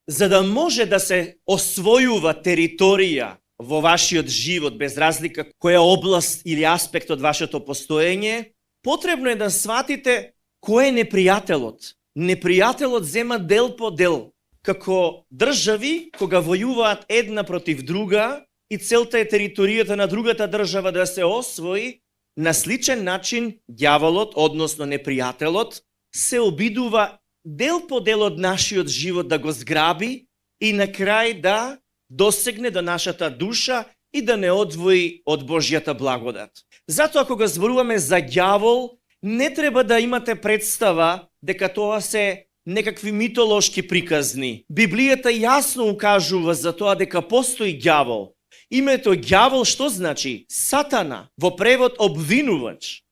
за да може да се освојува територија во вашиот живот, без разлика која област или аспект од вашето постоење, потребно е да сватите кој е непријателот. Непријателот зема дел по дел. Како држави, кога војуваат една против друга и целта е територијата на другата држава да се освои, на сличен начин ѓаволот, односно непријателот, се обидува дел по дел од нашиот живот да го зграби и на крај да досегне до нашата душа и да не одвои од Божјата благодат. Затоа кога зборуваме за ѓавол, не треба да имате представа дека тоа се некакви митолошки приказни. Библијата јасно укажува за тоа дека постои ѓавол. Името ѓавол што значи? Сатана, во превод обвинувач.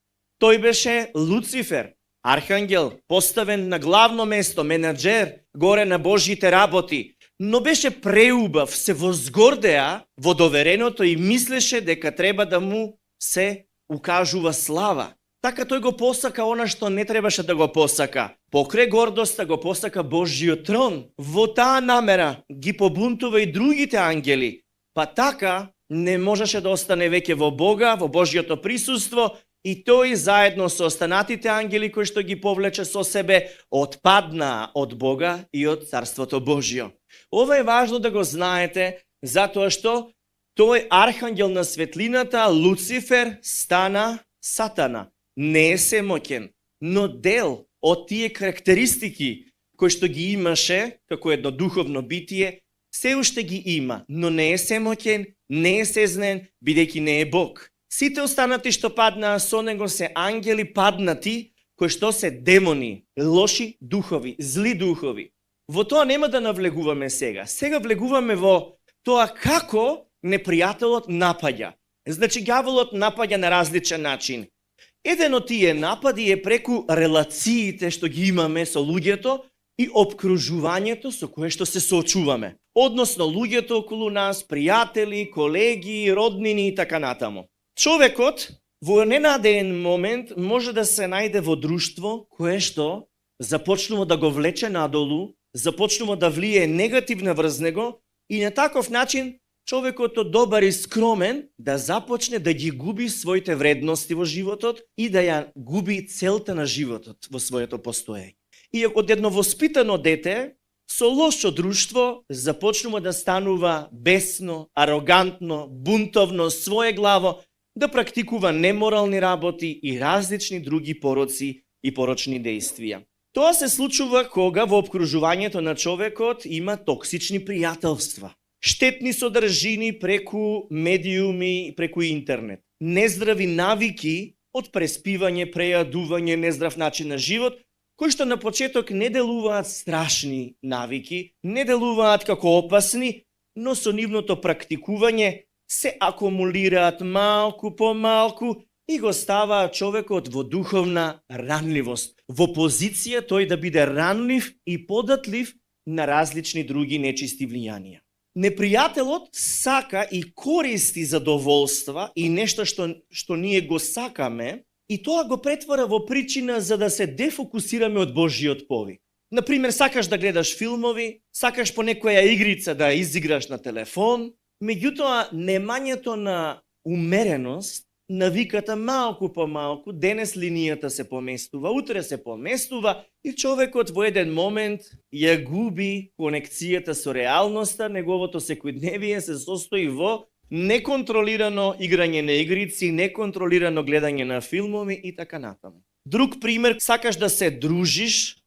Тој беше Луцифер, архангел, поставен на главно место, менаџер, горе на Божјите работи, но беше преубав, се возгордеа во довереното и мислеше дека треба да му се укажува слава. Така тој го посака она што не требаше да го посака. Покрај гордоста го посака Божјиот трон. Во таа намера ги побунтува и другите ангели. Па така не можеше да остане веќе во Бога, во Божјото присуство, и тој заедно со останатите ангели кои што ги повлече со себе отпаднаа од Бога и од Царството Божјо. Ова е важно да го знаете, затоа што тој архангел на светлината, Луцифер, стана Сатана. Не е семоќен, но дел од тие карактеристики кои што ги имаше како едно духовно битие, се уште ги има, но не е семоќен, не е сезнен, бидејќи не е Бог. Сите останати што паднаа со него се ангели паднати, кои што се демони, лоши духови, зли духови. Во тоа нема да навлегуваме сега. Сега влегуваме во тоа како непријателот напаѓа. Значи, ѓаволот напаѓа на различен начин. Еден од тие напади е преку релациите што ги имаме со луѓето и обкружувањето со кое што се соочуваме. Односно, луѓето околу нас, пријатели, колеги, роднини и така натаму. Човекот во ненадеен момент може да се најде во друштво кое што започнува да го влече надолу, започнува да влие негативно врз него и на таков начин човекот добар и скромен да започне да ги губи своите вредности во животот и да ја губи целта на животот во своето постоење. И од едно воспитано дете со лошо друштво започнува да станува бесно, арогантно, бунтовно, своеглаво, да практикува неморални работи и различни други пороци и порочни дејствија. Тоа се случува кога во обкружувањето на човекот има токсични пријателства, штетни содржини преку медиуми, преку интернет, нездрави навики од преспивање, прејадување, нездрав начин на живот, кои што на почеток не делуваат страшни навики, не делуваат како опасни, но со нивното практикување се акумулираат малку по малку и го ставаат човекот во духовна ранливост, во позиција тој да биде ранлив и податлив на различни други нечисти влијанија. Непријателот сака и користи задоволства и нешто што ние го сакаме, и тоа го претвара во причина за да се дефокусираме од Божјиот повик. Например, сакаш да гледаш филмови, сакаш по некоја игрица да изиграш на телефон, меѓутоа немањето на умереност, навиката малку по малку, денес линијата се поместува, утре се поместува и човекот во еден момент ја губи конекцијата со реалноста, неговото секојдневие се состои во неконтролирано играње на игрици, неконтролирано гледање на филмови и така натаму. Друг пример, сакаш да се дружиш,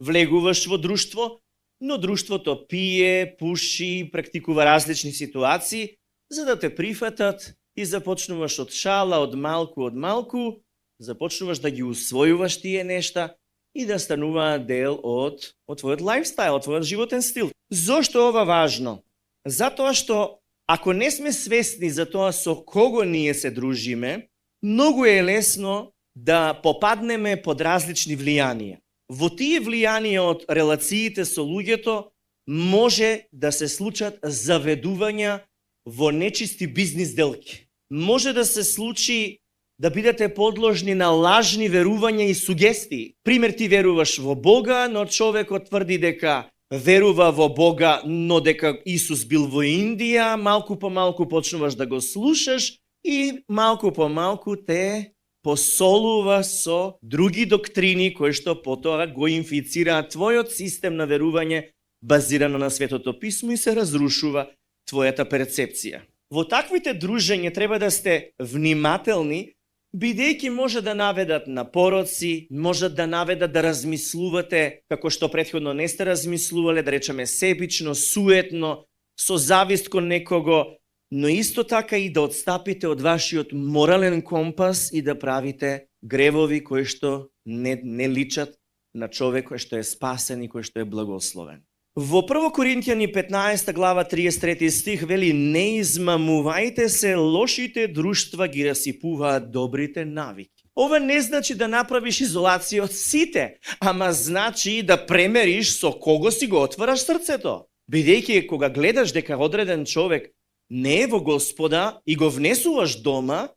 влегуваш во друштво, но друштвото пие, пуши, практикува различни ситуации, за да те прифатат и започнуваш од шала, од малку, започнуваш да ги усвојуваш тие нешта и да стануваат дел од твојот лајфстайл, од твојот животен стил. Зошто е ова важно? Затоа што ако не сме свесни за тоа со кого ние се дружиме, многу е лесно да попаднеме под различни влијанија. Во тие влијанија од релациите со луѓето може да се случат заведувања во нечисти бизнис делки. Може да се случи да бидете подложни на лажни верувања и сугестии. Пример, ти веруваш во Бога, но човекот тврди дека верува во Бога, но дека Исус бил во Индија, малку по малку почнуваш да го слушаш и малку по малку те посолува со други доктрини кои што потоа го инфицираат твојот систем на верување базирано на Светото Писмо и се разрушува твојата перцепција. Во таквите дружења треба да сте внимателни, бидејќи може да наведат на пороци, можат да наведат да размислувате како што претходно не сте размислувале, да речеме себично, суетно, со завист кон некого, но исто така и да отстапите од вашиот морален компас и да правите гревови кои што не личат на човек кој што е спасен и кој што е благословен. Во 1 Коринтијани 15 глава 33 стих вели: не измамувајте се, лошите друштва ги расипуваат добрите навики. Ова не значи да направиш изолација од сите, ама значи да премериш со кого си го отвараш срцето. Бидејќи кога гледаш дека одреден човек не е во Господа и го внесуваш дома,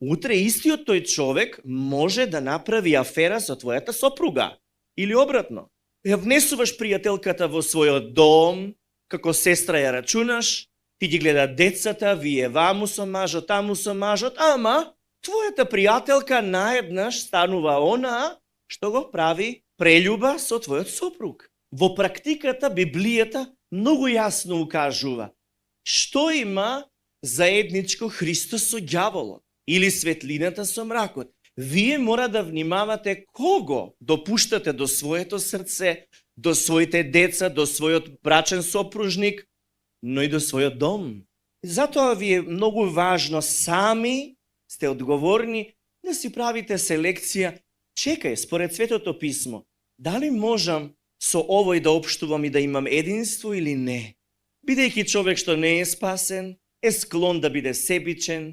утре истиот тој човек може да направи афера со твојата сопруга. Или обратно. Ја внесуваш пријателката во својот дом, како сестра ја рачунаш, ти ги гледа децата, вие ваму со мажот, таму со мажот, ама твојата пријателка наеднаш станува она што го прави прељуба со твојот сопруг. Во практиката Библијата многу јасно укажува што има заедничко Христос со ѓаволот или светлината со мракот. Вие мора да внимавате кого допуштате до своето срце, до своите деца, до својот брачен сопружник, но и до својот дом. Затоа ви е многу важно, сами сте одговорни да си правите селекција. Чекај, според Светото Писмо, дали можам со овој да општувам и да имам единство или не? Бидејќи човек што не е спасен, е склон да биде себичен,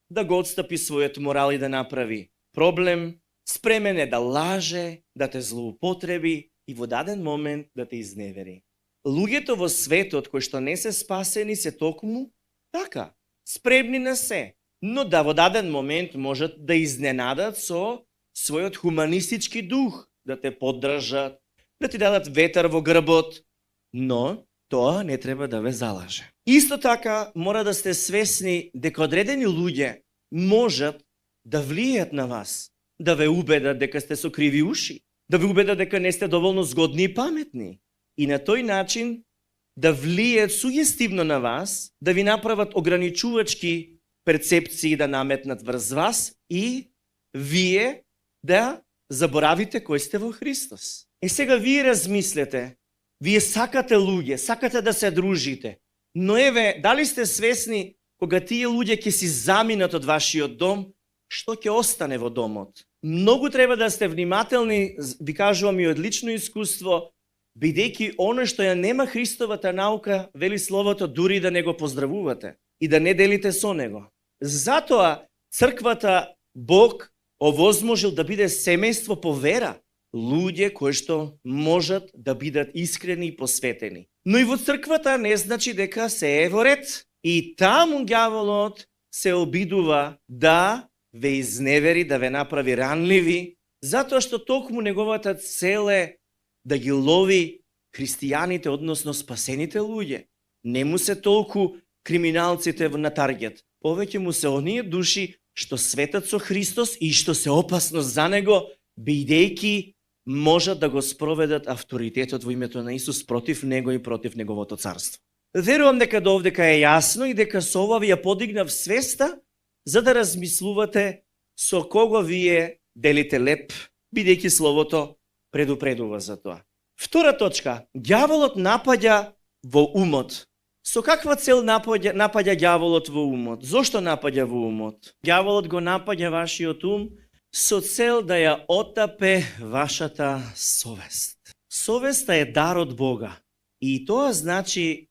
да го отстапи својот морал и да направи проблем, спремен е да лаже, да те злоупотреби и во даден момент да те изневери. Луѓето во светот кои што не се спасени се токму така, спремни на се, но да во даден момент можат да изненадат со својот хуманистички дух, да те поддржат, да ти дадат ветер во грбот, но тоа не треба да ве залаже. Исто така мора да сте свесни дека одредени луѓе можат да влијат на вас, да ве убедат дека сте со криви уши, да ве убедат дека не сте доволно згодни и паметни. И на тој начин да влијат сугестивно на вас, да ви направат ограничувачки перцепции да наметнат врз вас и вие да заборавите кој сте во Христос. И сега вие размислете, вие сакате луѓе, сакате да се дружите, но еве, дали сте свесни кога тие луѓе ќе си заминат од вашиот дом, што ќе остане во домот? Многу треба да сте внимателни, ви кажувам и од лично искуство, бидејќи оно што ја нема Христовата наука, вели Словото, дури да не го поздравувате и да не делите со него. Затоа црквата Бог овозможил да биде семејство по вера, луѓе кои што можат да бидат искрени и посветени. Но и во црквата не значи дека се е во ред. И таму ѓаволот се обидува да ве изневери, да ве направи ранливи, затоа што токму неговата цел е да ги лови христијаните, односно спасените луѓе. Не му се толку криминалците на таргет, повеќе му се оние души што светат со Христос и што се опасно за него, бидејќи можат да го спроведат авторитетот во името на Исус против него и против неговото царство. Верувам дека довдека е јасно и дека со ова ви ја подигнав свеста за да размислувате со кого вие делите леп, бидејќи Словото предупредува за тоа. Втора точка. Ѓаволот напаѓа во умот. Со каква цел напаѓа ѓаволот во умот? Зошто напаѓа во умот? Ѓаволот го напаѓа вашиот ум со цел да ја отапе вашата совест. Совеста е дар од Бога. И тоа значи,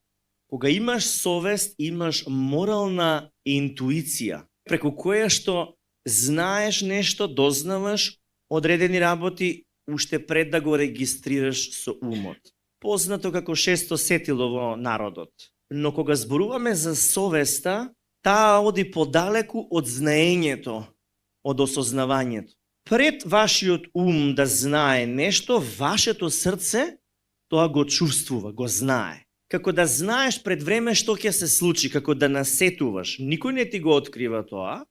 кога имаш совест, имаш морална интуиција, преку која што знаеш нешто, дознаваш одредени работи, уште пред да го регистрираш со умот. Познато како шесто сетило во народот. Но кога зборуваме за совеста, таа оди подалеку од знаењето, од осознавањето. Пред вашиот ум да знае нешто, вашето срце тоа го чувствува, го знае. Како да знаеш пред време што ќе се случи, како да насетуваш. Никој не ти го открива тоа,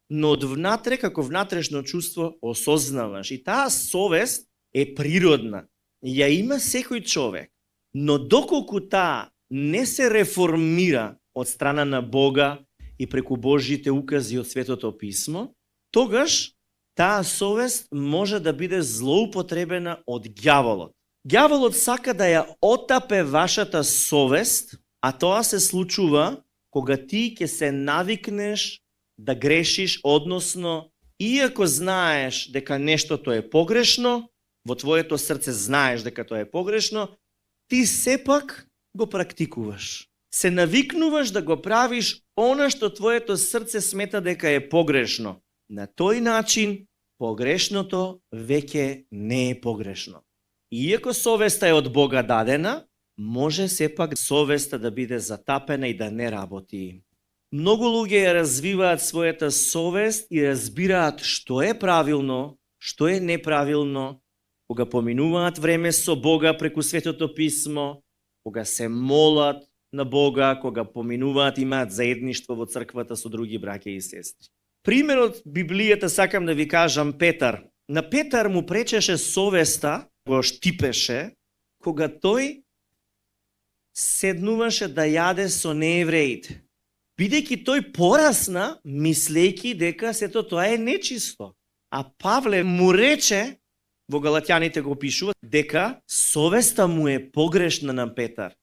но од внатре, како внатрешно чувство, осознаваш. И таа совест е природна. Ја има секој човек. Но доколку таа не се реформира од страна на Бога и преку Божите укази од Светото Писмо, тогаш таа совест може да биде злоупотребена од ѓаволот. Ѓаволот сака да ја отапе вашата совест, а тоа се случува кога ти ќе се навикнеш да грешиш, односно, иако знаеш дека нештото е погрешно, во твоето срце знаеш дека тоа е погрешно, ти сепак го практикуваш. Се навикнуваш да го правиш она што твоето срце смета дека е погрешно. На тој начин, погрешното веќе не е погрешно. Иако совеста е од Бога дадена, може сепак совеста да биде затапена и да не работи. Многу луѓе ја развиваат својата совест и разбираат што е правилно, што е неправилно, кога поминуваат време со Бога преку Светото Писмо, кога се молат на Бога, кога поминуваат, имаат заедништво во црквата со други браќа и сестри. Пример од Библијата сакам да ви кажам Петар. На Петар му пречеше совеста, го штипеше, кога тој седнуваше да јаде со неевреите. Бидејќи тој порасна, мислејќи дека сето тоа е нечисто. А Павле му рече, во Галатјаните го пишува, дека совеста му е погрешна на Петар.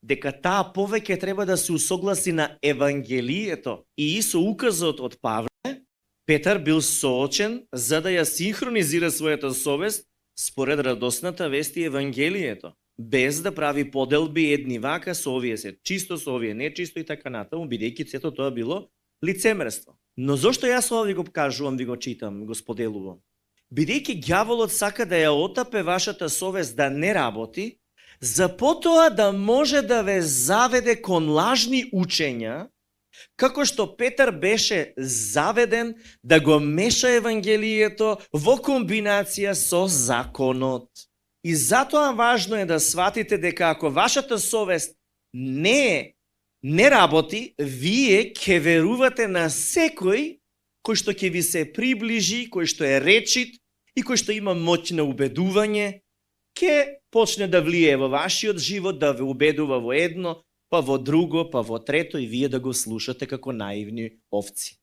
Дека таа повеќе треба да се усогласи на Евангелието и со указот од Павле, Петар бил соочен за да ја синхронизира својата совест според радосната вест и Евангелието, без да прави поделби едни вака, со овие се чисто, со овие нечисто и така натаму, бидејќи сето тоа било лицемерство. Но зошто јас ова ви го кажувам, ви го читам, го споделувам? Бидејќи ѓаволот сака да ја отапе вашата совест да не работи, за потоа да може да ве заведе кон лажни учења, како што Петар беше заведен да го меша Евангелието во комбинација со законот. И затоа важно е да сватите дека ако вашата совест не работи, вие ќе верувате на секој кој што ќе ви се приближи, кој што е речит и кој што има моќ на убедување, ќе почне да влие во вашиот живот, да ве убедува во едно, па во друго, па во трето и вие да го слушате како наивни овци.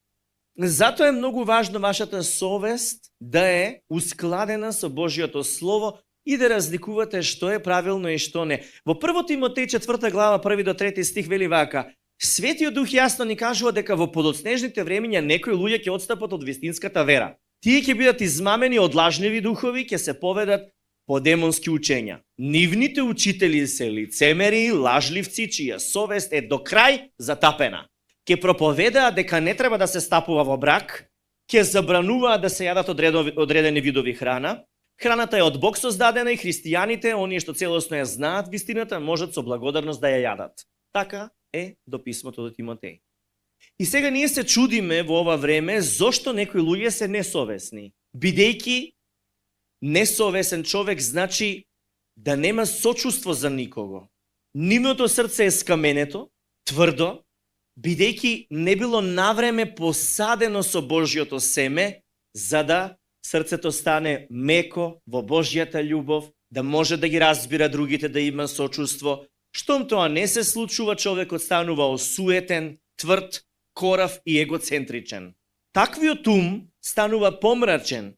Затоа е многу важно вашата совест да е ускладена со Божјото Слово и да разликувате што е правилно и што не. Во 1 Тимотеј 4 глава 1 до 3 стих вели вака: Светиот Дух јасно ни кажува дека во подоцнежните времиња некои луѓе ќе отстапат од вистинската вера. Тие ќе бидат измамени од лажливи духови, ќе се поведат по демонски учења. Нивните учители се лицемери, лажливци, чија совест е до крај затапена. Ќе проповедаат дека не треба да се стапува во брак, ќе забрануваат да се јадат одредени видови храна. Храната е од Бог создадена и христијаните, оние што целосно ја знаат вистината, можат со благодарност да ја јадат. Така е до писмото до Тимотеј. И сега ние се чудиме во ова време зошто некои луѓе се несовесни. Бидејќи несовесен човек значи да нема сочувство за никого. Нивното срце е скаменето, тврдо, бидејќи не било навреме посадено со Божјото семе, за да срцето стане меко во Божјата љубов, да може да ги разбира другите, да има сочувство. Штом тоа не се случува, човекот станува осуетен, тврд, корав и егоцентричен. Таквиот ум станува помрачен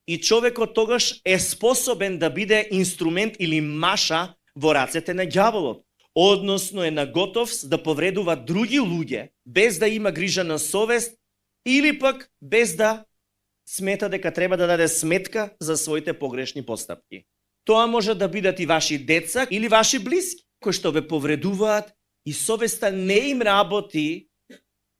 и човекот тогаш е способен да биде инструмент или маша во рацете на ѓаволот. Односно е наготов да повредува други луѓе, без да има грижа на совест или пак без да смета дека треба да даде сметка за своите погрешни постапки. Тоа може да бидат и ваши деца или ваши блиски, кои што ве повредуваат и совеста не им работи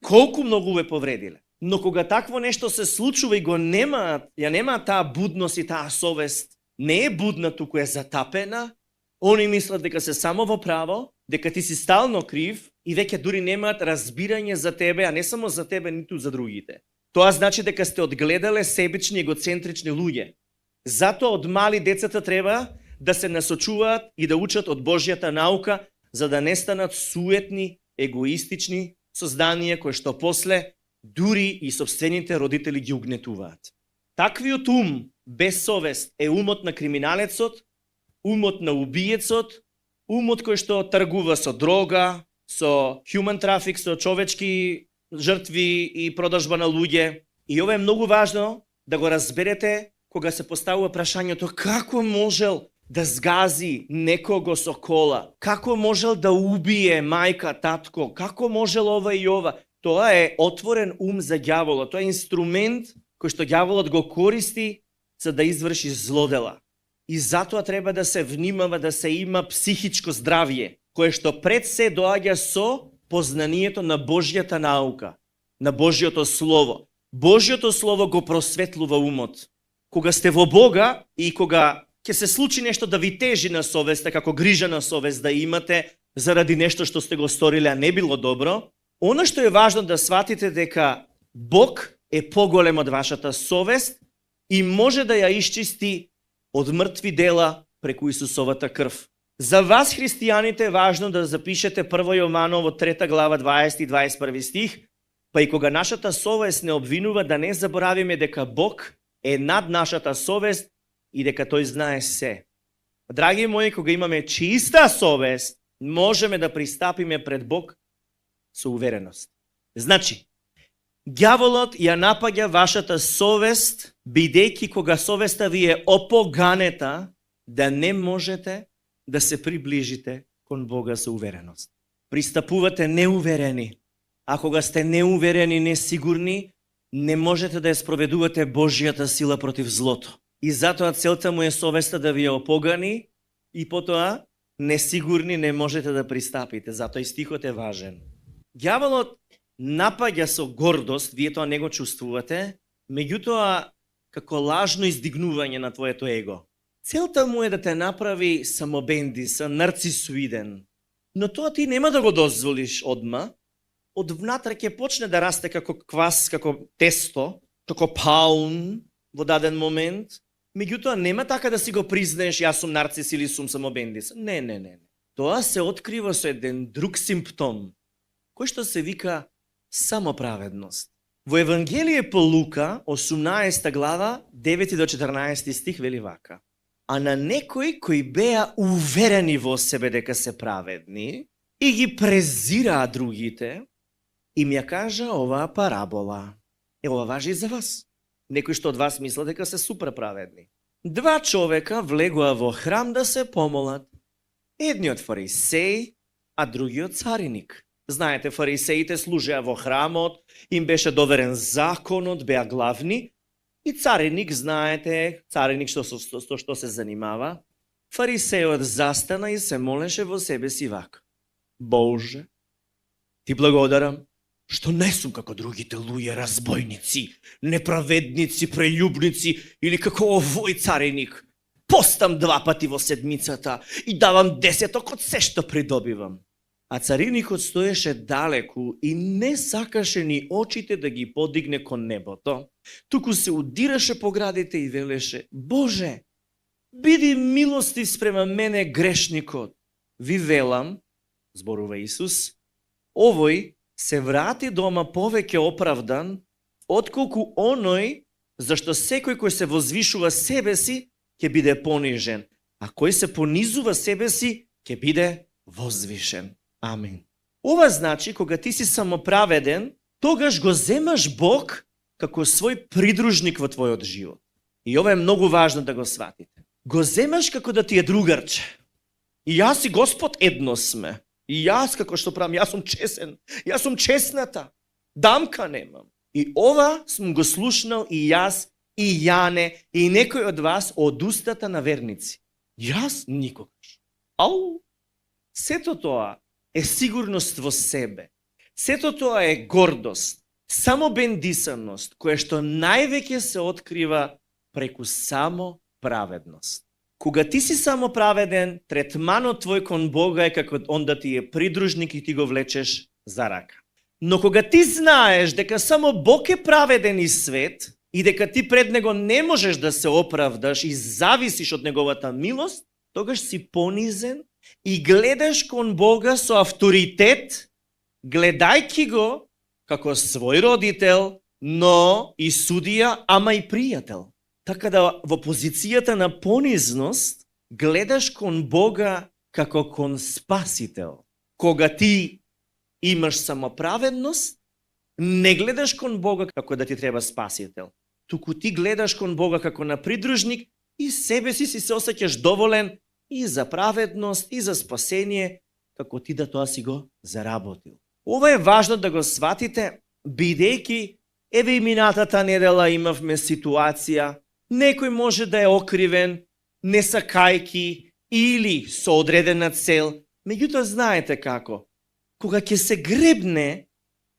колку многу ве повредиле. Но кога такво нешто се случува и го немаат таа будност и таа совест, не е будна, туку е затапена, они мислат дека се само во право, дека ти си стално крив и веќе дури немаат разбирање за тебе, а не само за тебе, ниту за другите. Тоа значи дека сте одгледале себични, егоцентрични луѓе. Затоа од мали децата треба да се насочуваат и да учат од Божјата наука, за да не станат суетни, егоистични созданија кои што после дури и собствените родители ги угнетуваат. Таквиот ум без совест е умот на криминалецот, умот на убиецот, умот кој што тргува со дрога, со human traffic, со човечки жртви и продажба на луѓе. И ова е многу важно да го разберете кога се поставува прашањето како можел да згази некого со кола, како можел да убие мајка, татко, како можел ова и ова. Тоа е отворен ум за ѓаволот, тоа е инструмент кој што ѓаволот го користи за да изврши злодела. И затоа треба да се внимава, да се има психичко здравје, кое што пред се доаѓа со познанието на Божјата наука, на Божјото Слово. Божјото Слово го просветлува умот. Кога сте во Бога и кога ќе се случи нешто да ви тежи на совеста, како грижа на совест да имате заради нешто што сте го сториле, а не било добро, она што е важно да сватите дека Бог е поголем од вашата совест и може да ја исчисти од мртви дела преку Исусовата крв. За вас, христијаните, е важно да запишете 1 Јованово 3 глава 20 и 21 стих, па и кога нашата совест не обвинува, да не заборавиме дека Бог е над нашата совест и дека тој знае се. Драги мои, кога имаме чиста совест, можеме да пристапиме пред Бог со увереност. Значи, ѓаволот ја напаѓа вашата совест, бидејќи кога совеста ви е опоганета, да не можете да се приближите кон Бога со увереност. Пристапувате неуверени, а кога сте неуверени, несигурни, не можете да ја спроведувате Божјата сила против злото. И затоа целта му е совеста да ви ја опогани и потоа несигурни не можете да пристапите. Затоа и стихот е важен. Ѓаволот напаѓа со гордост, вие тоа не го чувствувате, меѓутоа како лажно издигнување на твоето его. Целта му е да те направи самобендисан, нарцисоиден. Но тоа ти нема да го дозволиш одма. Од внатре ќе почне да расте како квас, како тесто, како паун во даден момент. Меѓутоа нема така да си го признаеш јас сум нарцис или сум самобендисан. Не. Тоа се открива со еден друг симптом, кој што се вика самоправедност. Во Евангелие по Лука, 18 глава, 9 до 14 стих вели вака. А на некои кои беа уверени во себе дека се праведни и ги презираа другите, им ја кажа оваа парабола. Ова важи и за вас. Некои што од вас мислат дека се супер праведни. Два човека влегоа во храм да се помолат. Едниот фарисеј, а другиот цариник. Знаете, фарисеите служеа во храмот, им беше доверен законот, беа главни, и цариник, знаете, цариник што се занимава, фарисејот застана и се молеше во себе си вака. Боже, ти благодарам, што не сум како другите луѓе, разбойници, неправедници, прељубници или како овој цариник. Постам 2 пати во седмицата и давам 10 од се што придобивам. А цариникот стоеше далеку и не сакаше ни очите да ги подигне кон небото, туку се удираше по градите и велеше: Боже, биди милостив спрема мене грешникот. Ви велам, зборува Исус, овој се врати дома повеќе оправдан, отколку оној зашто секој кој се возвишува себе си, ќе биде понижен, а кој се понизува себе си, ќе биде возвишен. Амин. Ова значи, кога ти си самоправеден, тогаш го земаш Бог како свој придружник во твојот живот. И ова е многу важно да го сватите. Го земаш како да ти е другарче. И јас и Господ едно сме. И јас како што правам, јас сум чесен. Јас сум чесната. Дамка немам. И ова сум го слушнал и јас, и Јане, и некој од вас од устата на верници. Јас никогаш. Ау! Сето тоа е сигурност во себе. Сето тоа е гордост, самобендисаност, која што највеќе се открива преку само праведност. Кога ти си само праведен, третманот твој кон Бога е како он да ти е придружник и ти го влечеш за рака. Но кога ти знаеш дека само Бог е праведен и свет и дека ти пред Него не можеш да се оправдаш и зависиш од Неговата милост, тогаш си понизен и гледаш кон Бога со авторитет, гледајки го како свој родител, но и судија, ама и пријател. Така да во позицијата на понизност гледаш кон Бога како кон спасител. Кога ти имаш самоправедност, не гледаш кон Бога како да ти треба спасител. Туку ти гледаш кон Бога како на придружник и себе си се осеќаш доволен и за праведност, и за спасение, како ти да тоа си го заработил. Ова е важно да го сватите, бидејќи еве и минатата недела имавме ситуација, некој може да е окривен, не сакајки или со одредена цел, меѓутоа знаете како, кога ќе се гребне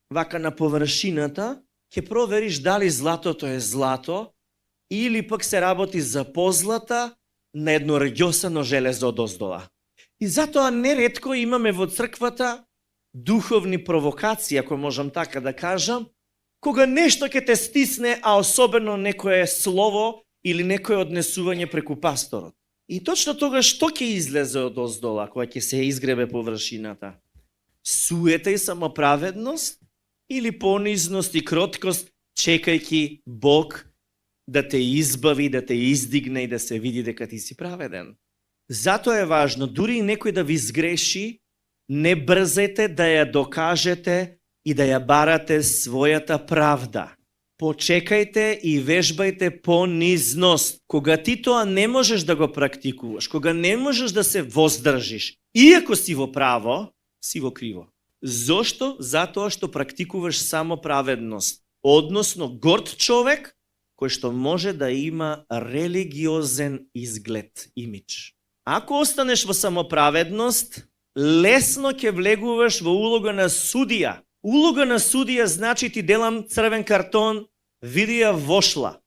вака на површината, ќе провериш дали златото е злато или пак се работи за позлата на едно рѓосано железо од оздола. И затоа неретко имаме во црквата духовни провокации, ако можам така да кажам, кога нешто ќе те стисне, а особено некое слово или некое однесување преку пасторот. И точно тогаш што ќе излезе од оздола, кога ќе се изгребе површината? Суета и самоправедност или понизност и кроткост, чекајќи Бог да те избави, да те издигне и да се види дека ти си праведен. Затоа е важно, дури и некој да ви сгреши, не брзете да ја докажете и да ја барате својата правда. Почекајте и вежбајте понизност. Кога ти тоа не можеш да го практикуваш, кога не можеш да се воздржиш, иако си во право, си во криво. Зошто? Затоа што практикуваш само праведност. Односно, горд човек, кој што може да има религиозен изглед, имидж. Ако останеш во самоправедност, лесно ќе влегуваш во улога на судија. Улога на судија значи ти делам црвен картон, види ја вошла,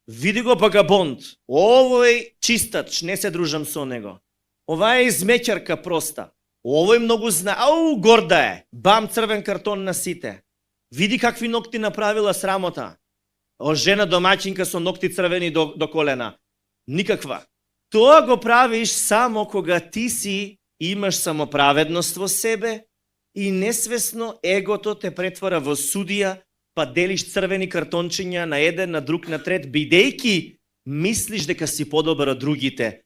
види го багабонд, овој чистач, не се дружам со него. Ова е измеќарка проста. Овој многу зна, горда е, бам црвен картон на сите. Види какви ногти направила срамота. Жена домаќинка со ногти црвени до колена. Никаква. Тоа го правиш само кога ти си имаш самоправедност во себе и несвесно егото те претвара во судија, па делиш црвени картончиња на еден, на друг, на трет, бидејќи мислиш дека си подобар од другите.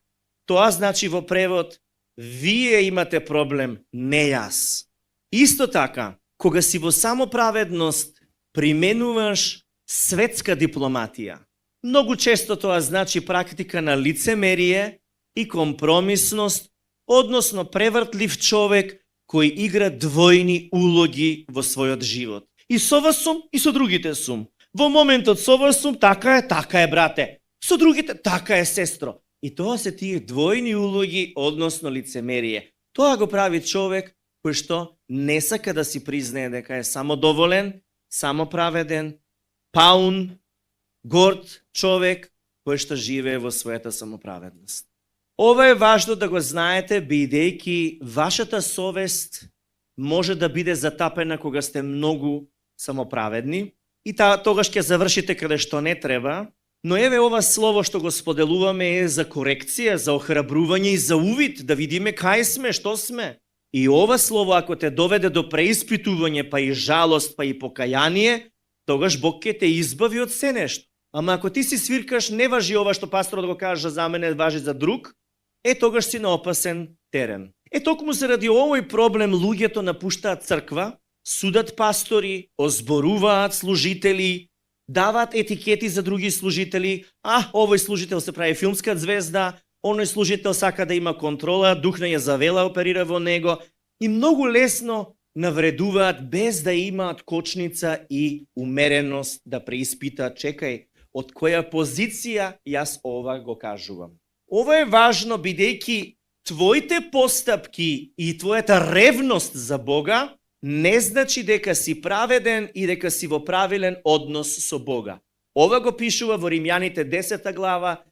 Тоа значи во превод, вие имате проблем, не јас. Исто така, кога си во самоправедност, применуваш светска дипломатија. Многу често тоа значи практика на лицемерие и компромисност, односно превртлив човек кој игра двојни улоги во својот живот. И со вас сум, и со другите сум. Во моментот со вас сум, така е брате. Со другите, така е сестро. И тоа се тие двојни улоги, односно лицемерие. Тоа го прави човек кој што не сака да си признае дека е самодоволен, самоправеден, паун, горд човек кој што живее во својата самоправедност. Ова е важно да го знаете, бидејќи вашата совест може да биде затапена кога сте многу самоправедни и тогаш ќе завршите каде што не треба, но еве ова слово што го споделуваме е за корекција, за охрабрување и за увид, да видиме кај сме, што сме. И ова слово ако те доведе до преиспитување, па и жалост, па и покаяние, тогаш Бог ќе те избави од се нешто. Ама ако ти си свиркаш, не важи ова што пасторот го кажа за мене, важи за друг, тогаш си на опасен терен. Токму заради овој проблем луѓето напуштаат црква, судат пастори, озборуваат служители, даваат етикети за други служители, овој служител се прави филмска звезда, оној служител сака да има контрола, дух на Јазавела оперира во него и многу лесно навредуваат без да имаат кочница и умереност да преиспитаат, чекај, од која позиција јас ова го кажувам. Ова е важно бидејќи твоите постапки и твојата ревност за Бога не значи дека си праведен и дека си во правилен однос со Бога. Ова го пишува во Римјаните 10 глава,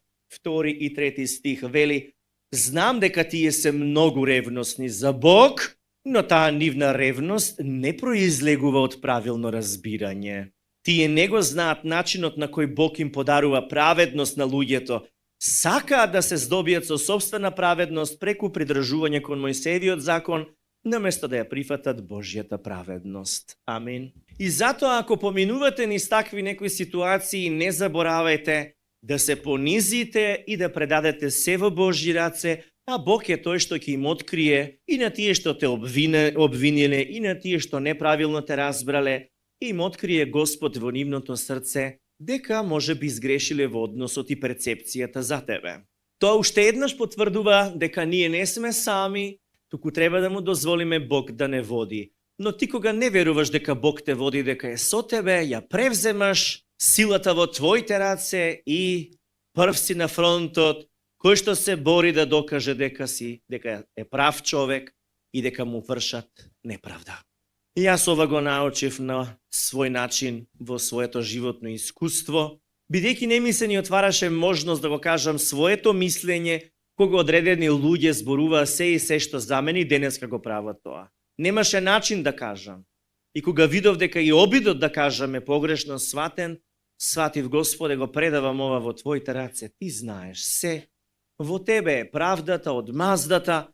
2 и 3 стих, вели: знам дека тие се многу ревностни за Бог, но таа нивна ревност не произлегува од правилно разбирање. Тие не го знаат начинот на кој Бог им подарува праведност на луѓето, сакаат да се здобијат со собствена праведност преку придржување кон Мојсеевиот закон, наместо да ја прифатат Божјата праведност. Амин. И затоа, ако поминувате низ такви некои ситуации, не заборавајте да се понизите и да предадете се во Божји раце, а Бог е тој што ќе им открие и на тие што те обвиниле, и на тие што неправилно те разбрале, и им открие Господ во нивното срце, дека може би изгрешиле во односот и перцепцијата за тебе. Тоа уште еднаш потврдува дека ние не сме сами, туку треба да му дозволиме Бог да не води. Но ти кога не веруваш дека Бог те води, дека е со тебе, ја превземаш силата во твоите раце и прв си на фронтот, кој што се бори да докаже дека е прав човек и дека му вршат неправда. И јас ова го научив на свој начин во своето животно искуство, бидејќи не ми се ни отвараше можност да го кажам своето мислење, кога одредени луѓе зборуваа се и се што за мене, денеска го прават тоа. Немаше начин да кажам. И кога видов дека и обидот да кажам е погрешно сватен, сватив Господе, го предавам ова во твоите раце. Ти знаеш се. Во тебе е правдата, одмаздата.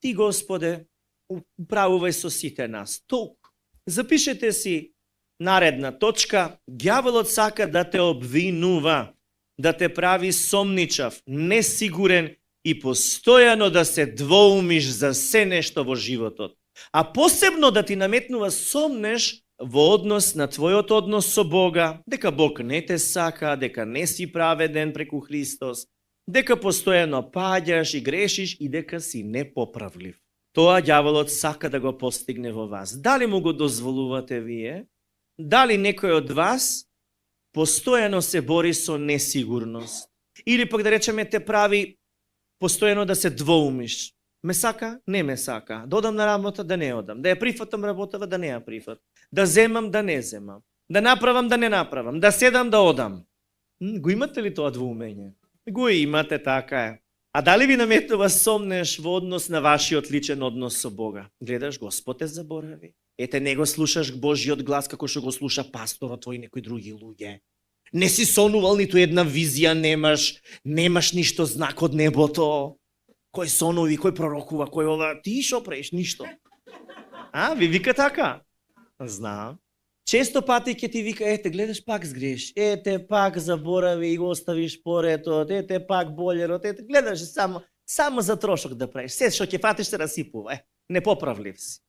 Ти, Господе, управувај со сите нас. Толку. Запишете си наредна точка. Ѓаволот сака да те обвинува, да те прави сомничав, несигурен и постојано да се двоумиш за се нешто во животот. А посебно да ти наметнува сомнеш во однос на твојот однос со Бога, дека Бог не те сака, дека не си праведен преку Христос, дека постојано паѓаш и грешиш и дека си непоправлив. Тоа ѓаволот сака да го постигне во вас. Дали му го дозволувате вие? Дали некој од вас постојано се бори со несигурност? Или пак да речеме те прави постојано да се двоумиш? Ме сака, не ме сака. Да одам на работа, да не одам. Да ја прифатам работава, да не ја прифат. Да земам, да не земам. Да направам, да не направам. Да седам, да одам. Го имате ли тоа двоумење? Го имате, така е. А дали ви наметнува сомнеш во однос на вашиот личен однос со Бога? Гледаш, Господ те заборави. Ете, не го слушаш Божиот глас како што го слуша пасторот твој и некои други луѓе. Не си сонувал, ниту една визија немаш ништо знак од небото. Кој сонови, кој пророкува, кој ова, ти шо правиш, ништо. Ви вика така? Знам. Често пати ќе ти вика, ете, гледаш пак сгреш, ете, пак заборави и го оставиш поретот, ете, пак болерот, ете, гледаш само за трошок да правиш. Се што ќе фатиш се расипува, непоправлив си.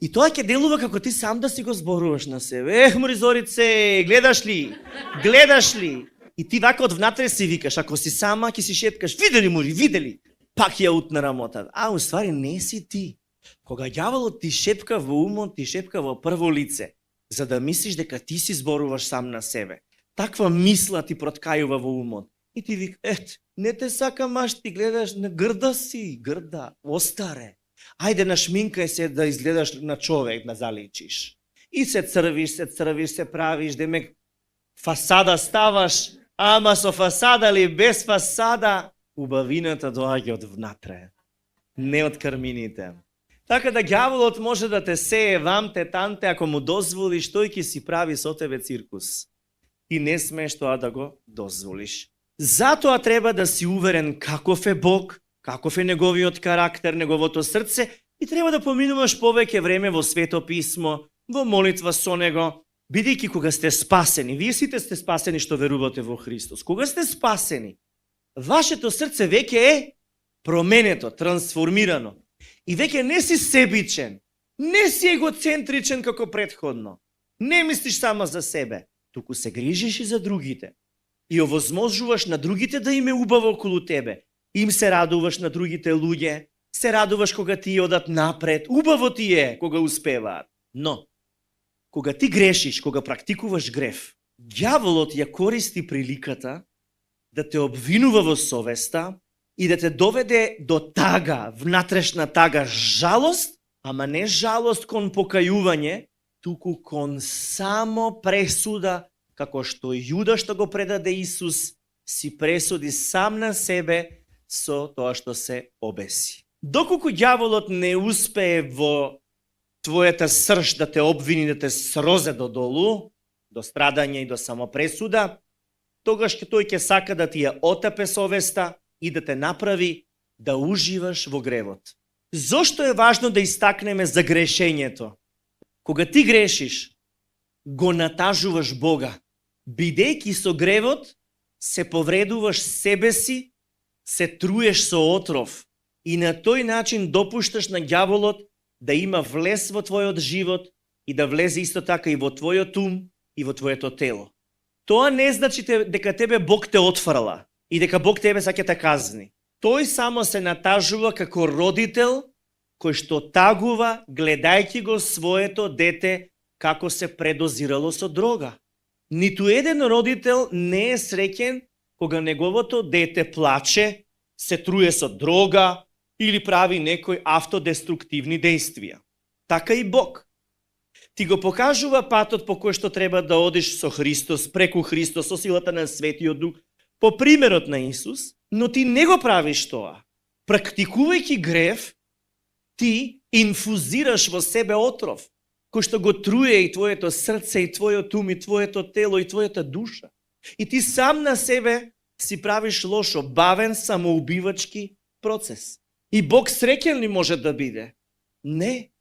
И тоа ќе делува како ти сам да си го зборуваш на себе. Моризорице, гледаш ли? Гледаш ли? И ти вака од внатре си викаш, ако си сама, ќе си шепкаш, видели Мори, видели? Пак ја утна рамота. У ствари не си ти. Кога ѓаволот ти шепка во умот, ти шепка во прво лице, за да мислиш дека ти си зборуваш сам на себе. Таква мисла ти проткајува во умот. И ти вика, не те сака маш, ти гледаш, грда си, грда, остаре. Ајде нашминкај се да изгледаш на човек, да заличиш. И се црвиш, се правиш, демек фасада ставаш, ама со фасада или без фасада, убавината доаѓа од внатре, не од кармините. Така да ѓаволот може да те сее вамте, танте, ако му дозволиш, тој ќе си прави со тебе циркус. И не смееш тоа да го дозволиш. Затоа треба да си уверен каков е Бог, каков е неговиот карактер, неговото срце, и треба да поминуваш повеќе време во Свето писмо, во молитва со него, бидејќи кога сте спасени, вие сите сте спасени што верувате во Христос. Кога сте спасени, вашето срце веќе е променето, трансформирано. И веќе не си себичен, не си егоцентричен како претходно. Не мислиш само за себе, туку се грижиш и за другите. И овозможуваш на другите да им е убаво околу тебе. Им се радуваш на другите луѓе, се радуваш кога ти одат напред, убаво ти е кога успеваат. Но, кога ти грешиш, кога практикуваш греф, ѓаволот ја користи приликата да те обвинува во совеста и да те доведе до тага, внатрешна тага, жалост, ама не жалост кон покајување, туку кон само пресуда, како што Јуда што го предаде Исус, си пресуди сам на себе со тоа што се обеси. Доколку ѓаволот не успее во твојата срж да те обвини, да те срозе до долу, до страдање и до самопресуда, тогаш тој ќе сака да ти ја отапе совеста и да те направи да уживаш во гревот. Зошто е важно да истакнеме за грешењето? Кога ти грешиш, го натажуваш Бога. Бидејќи со гревот, се повредуваш себе си, се труеш со отров и на тој начин допушташ на ѓаволот да има влез во твојот живот и да влезе исто така и во твојот ум и во твоето тело. Тоа не значи дека тебе Бог те отфрла и дека Бог тебе саќе те казни. Тој само се натажува како родител кој што тагува гледајќи го своето дете како се предозирало со дрога. Ниту еден родител не е среќен кога неговото дете плаче, се труе со дрога или прави некои автодеструктивни действија. Така и Бог. Ти го покажува патот по кој што треба да одиш со Христос, преку Христос, со силата на Светиот Дух, по примерот на Исус, но ти не го правиш тоа. Практикувајќи грев, ти инфузираш во себе отров, кој што го труе и твоето срце, и твојот ум, и твоето тело, и твојата душа. И ти сам на себе си правиш лошо, бавен, самоубивачки процес. И Бог среќен ли може да биде? Не.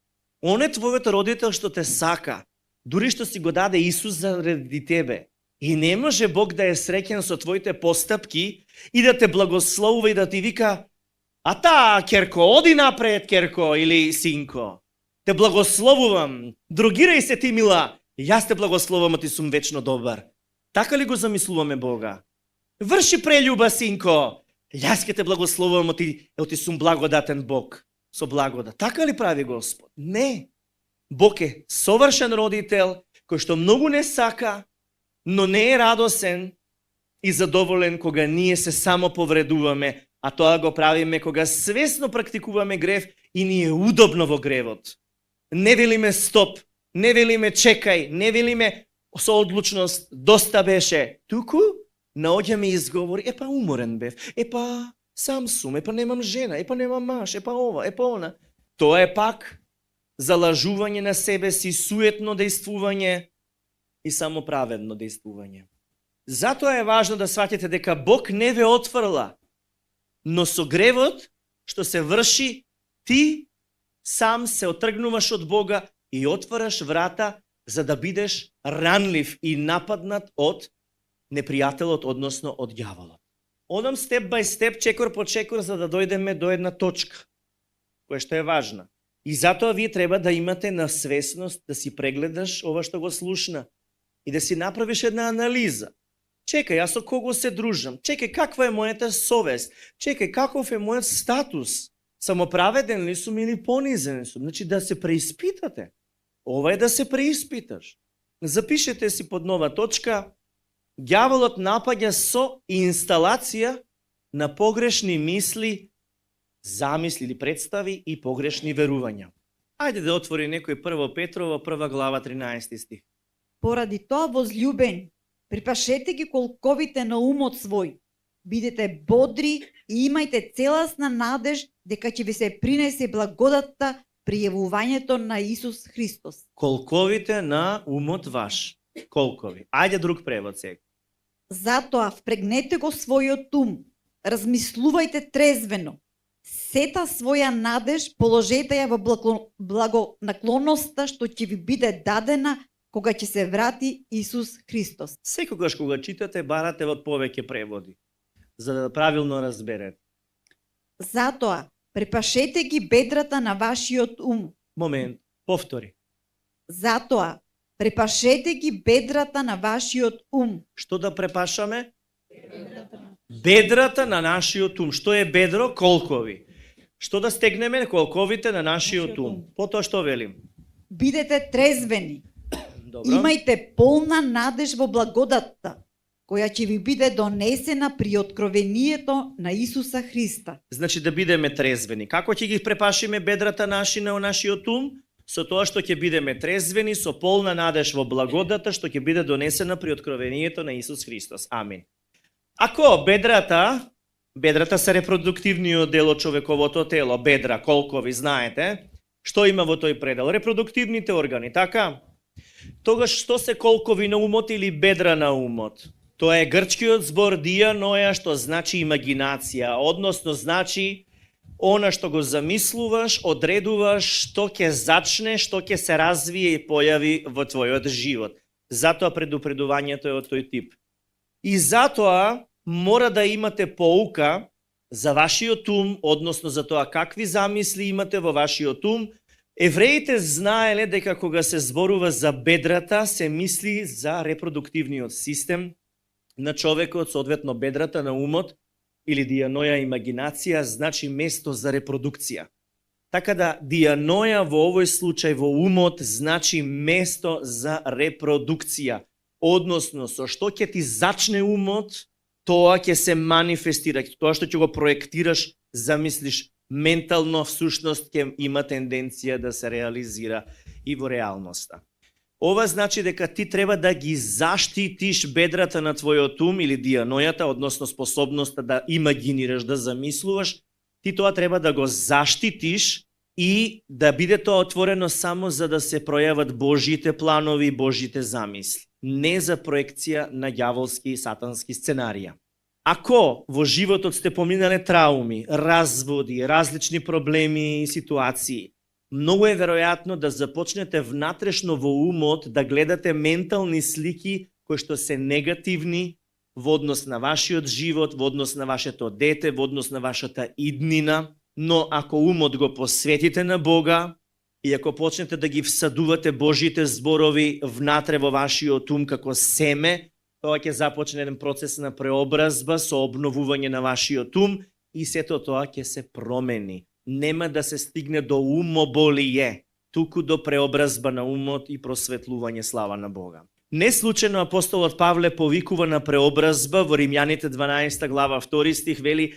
Он е твојот родител што те сака, дури што си го даде Исус заради тебе. И не може Бог да е среќен со твоите постапки и да те благословува и да ти вика: а та, керко, оди напред, керко, или синко. Те благословувам, другирај се ти, мила, јас те благословувам, а ти сум вечно добар. Така ли го замислуваме Бога? Врши прелюба, синко, јас ќе те благословувам, а ти сум благодатен Бог, со благодат. Така ли прави Господ? Не. Бог е совршен родител, кој што многу не сака, но не е радосен и задоволен кога ние се само повредуваме, а тоа го правиме кога свесно практикуваме грев и ни е удобно во гревот. Не велиме стоп, не велиме чекај, не велиме со одлучност доста беше. Туку наоѓаме изговори: епа уморен бев, епа сам сум, епа немам жена, епа немам маж, епа ова, епа она. Тоа е пак залажување на себе си, суетно действување и самоправедно действување. Затоа е важно да сватите дека Бог не ве отфрла, но со гревот што се врши, ти сам се отргнуваш од Бога и отвараш врата за да бидеш ранлив и нападнат од непријателот, односно од ѓаволот. Одам степ бај степ, чекор по чекор, за да дојдеме до една точка, која што е важна. И затоа вие треба да имате на свесност да си прегледаш ова што го слушна и да си направиш една анализа. Чекај, јас со кого се дружам? Чекај, каква е мојата совест? Чекај, каков е мојот статус? Самоправеден ли сум или понизен сум? Значи да се преиспитате. Ова е да се преиспиташ. Запишете си под нова точка: ѓаволот напаѓа со инсталација на погрешни мисли, замисли или представи и погрешни верувања. Ајде да отвори некој 1 Петрово, 1 глава, 13 стих. Поради тоа, возљубени, припашете ги колковите на умот свој, бидете бодри и имајте целасна надеж дека ќе ви се принесе благодатта при јавувањето на Исус Христос. Колковите на умот ваш. Колкови. Ајде друг превод сега. Затоа впрегнете го својот ум, размислувајте трезвено, сета своја надеж положете ја во благонаклонноста што ќе ви биде дадена кога ќе се врати Исус Христос. Секогаш кога читате, барате од повеќе преводи, за да правилно разберете. Затоа препашете ги бедрата на вашиот ум. Момент, повтори. Затоа препашете ги бедрата на вашиот ум. Што да препашаме? Бедрата на нашиот ум. Што е бедро? Колкови. Што да стегнеме? Колковите на нашиот ум. Потоа што велим? Бидете трезвени. Добро. Имајте полна надеж во благодатта, која ќе ви биде донесена при откровението на Исуса Христа. Значи да бидеме трезвени. Како ќе ги препашиме бедрата наши на нашиот ум? Со тоа што ќе бидеме трезвени, со полна надеж во благодата, што ќе биде донесена при откровението на Исус Христос. Амин. Ако бедрата се репродуктивниот дел од човековото тело, бедра, колкови, знаете, што има во тој предел? Репродуктивните органи, така? Тогаш што се колкови на умот или бедра на умот? Тоа е грчкиот збор дианоја, што значи имагинација, односно значи она што го замислуваш, одредуваш што ќе зачне, што ќе се развие и појави во твојот живот. Затоа предупредувањето е од тој тип. И затоа мора да имате поука за вашиот ум, односно за тоа какви замисли имате во вашиот ум. Евреите знаеле дека кога се зборува за бедрата, се мисли за репродуктивниот систем на човекот, соодветно бедрата на умот, или дианоја имагинација, значи место за репродукција. Така да дианоја во овој случај во умот значи место за репродукција. Односно, со што ќе ти зачне умот, тоа ќе се манифестира, тоа што ќе го проектираш, замислиш ментално, всушност ќе има тенденција да се реализира и во реалноста. Ова значи дека ти треба да ги заштитиш бедрата на твојот ум или дианојата, односно способноста да имагинираш, да замислуваш, ти тоа треба да го заштитиш и да биде тоа отворено само за да се пројават Божите планови и Божите замисли, не за проекција на ѓаволски и сатански сценарија. Ако во животот сте поминале трауми, разводи, различни проблеми и ситуации, многу е веројатно да започнете внатрешно во умот да гледате ментални слики кои што се негативни во однос на вашиот живот, во однос на вашето дете, во однос на вашата иднина, но ако умот го посветите на Бога и ако почнете да ги всадувате Божите зборови внатре во вашиот ум како семе, тоа ќе започне еден процес на преобразба со обновување на вашиот ум и сето тоа ќе се промени. Нема да се стигне до умоболие, туку до преобразба на умот и просветлување, слава на Бога. Не случајно апостолот Павле повикува на преобразба во Римјаните 12 глава 2 стих, вели: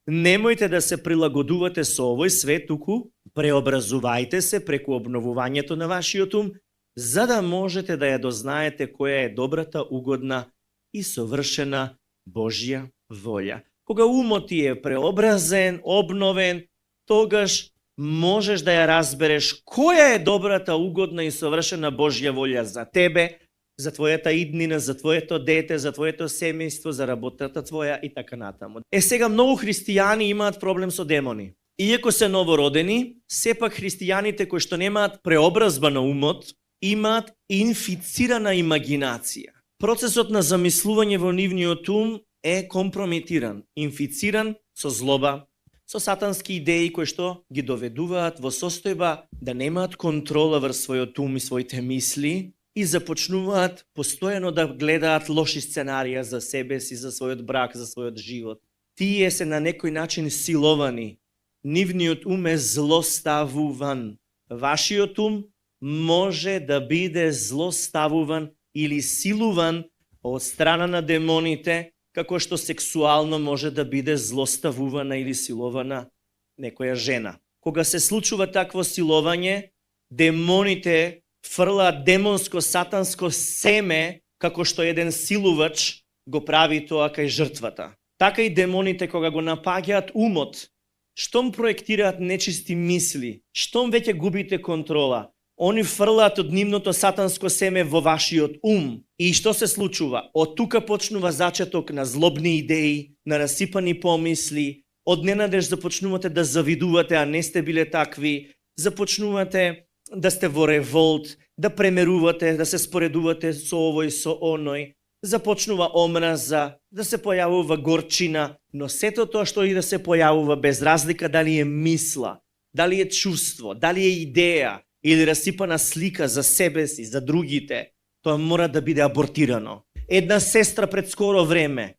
немојте да се прилагодувате со овој свет, туку преобразувајте се преку обновувањето на вашиот ум, за да можете да ја дознаете која е добрата, угодна и совршена Божја волја. Кога умот ти е преобразен, обновен, тогаш можеш да ја разбереш која е добрата, угодна и совршена Божја волја за тебе, за твојата иднина, за твоето дете, за твоето семејство, за работата твоја и така натаму. Сега многу христијани имаат проблем со демони. Иако се новородени, сепак христијаните кои што немаат преобразба на умот, имаат инфицирана имагинација. Процесот на замислување во нивниот ум е компрометиран, инфициран со злоба, со сатански идеи кои што ги доведуваат во состојба да немаат контрола врз својот ум и своите мисли и започнуваат постојано да гледаат лоши сценарија за себе си, за својот брак, за својот живот. Тие се на некој начин силовани. Нивниот ум е злоставуван. Вашиот ум може да биде злоставуван или силуван од страна на демоните, како што сексуално може да биде злоставувана или силована некоја жена. Кога се случува такво силовање, демоните фрлаат демонско сатанско семе, како што еден силувач го прави тоа кај жртвата. Така и демоните кога го напаѓаат умот, штом проектираат нечисти мисли, штом веќе губите контрола, они фрлаат од нивното сатанско семе во вашиот ум. И што се случува? Од тука почнува зачеток на злобни идеи, на расипани помисли, одненадеж започнувате да завидувате, а не сте биле такви, започнувате да сте во револт, да премерувате, да се споредувате со овој, со оној, започнува омраза, да се појавува горчина, но сето тоа што и да се појавува без разлика дали е мисла, дали е чувство, дали е идеја или расипана слика за себе си, за другите, тоа мора да биде абортирано. Една сестра пред скоро време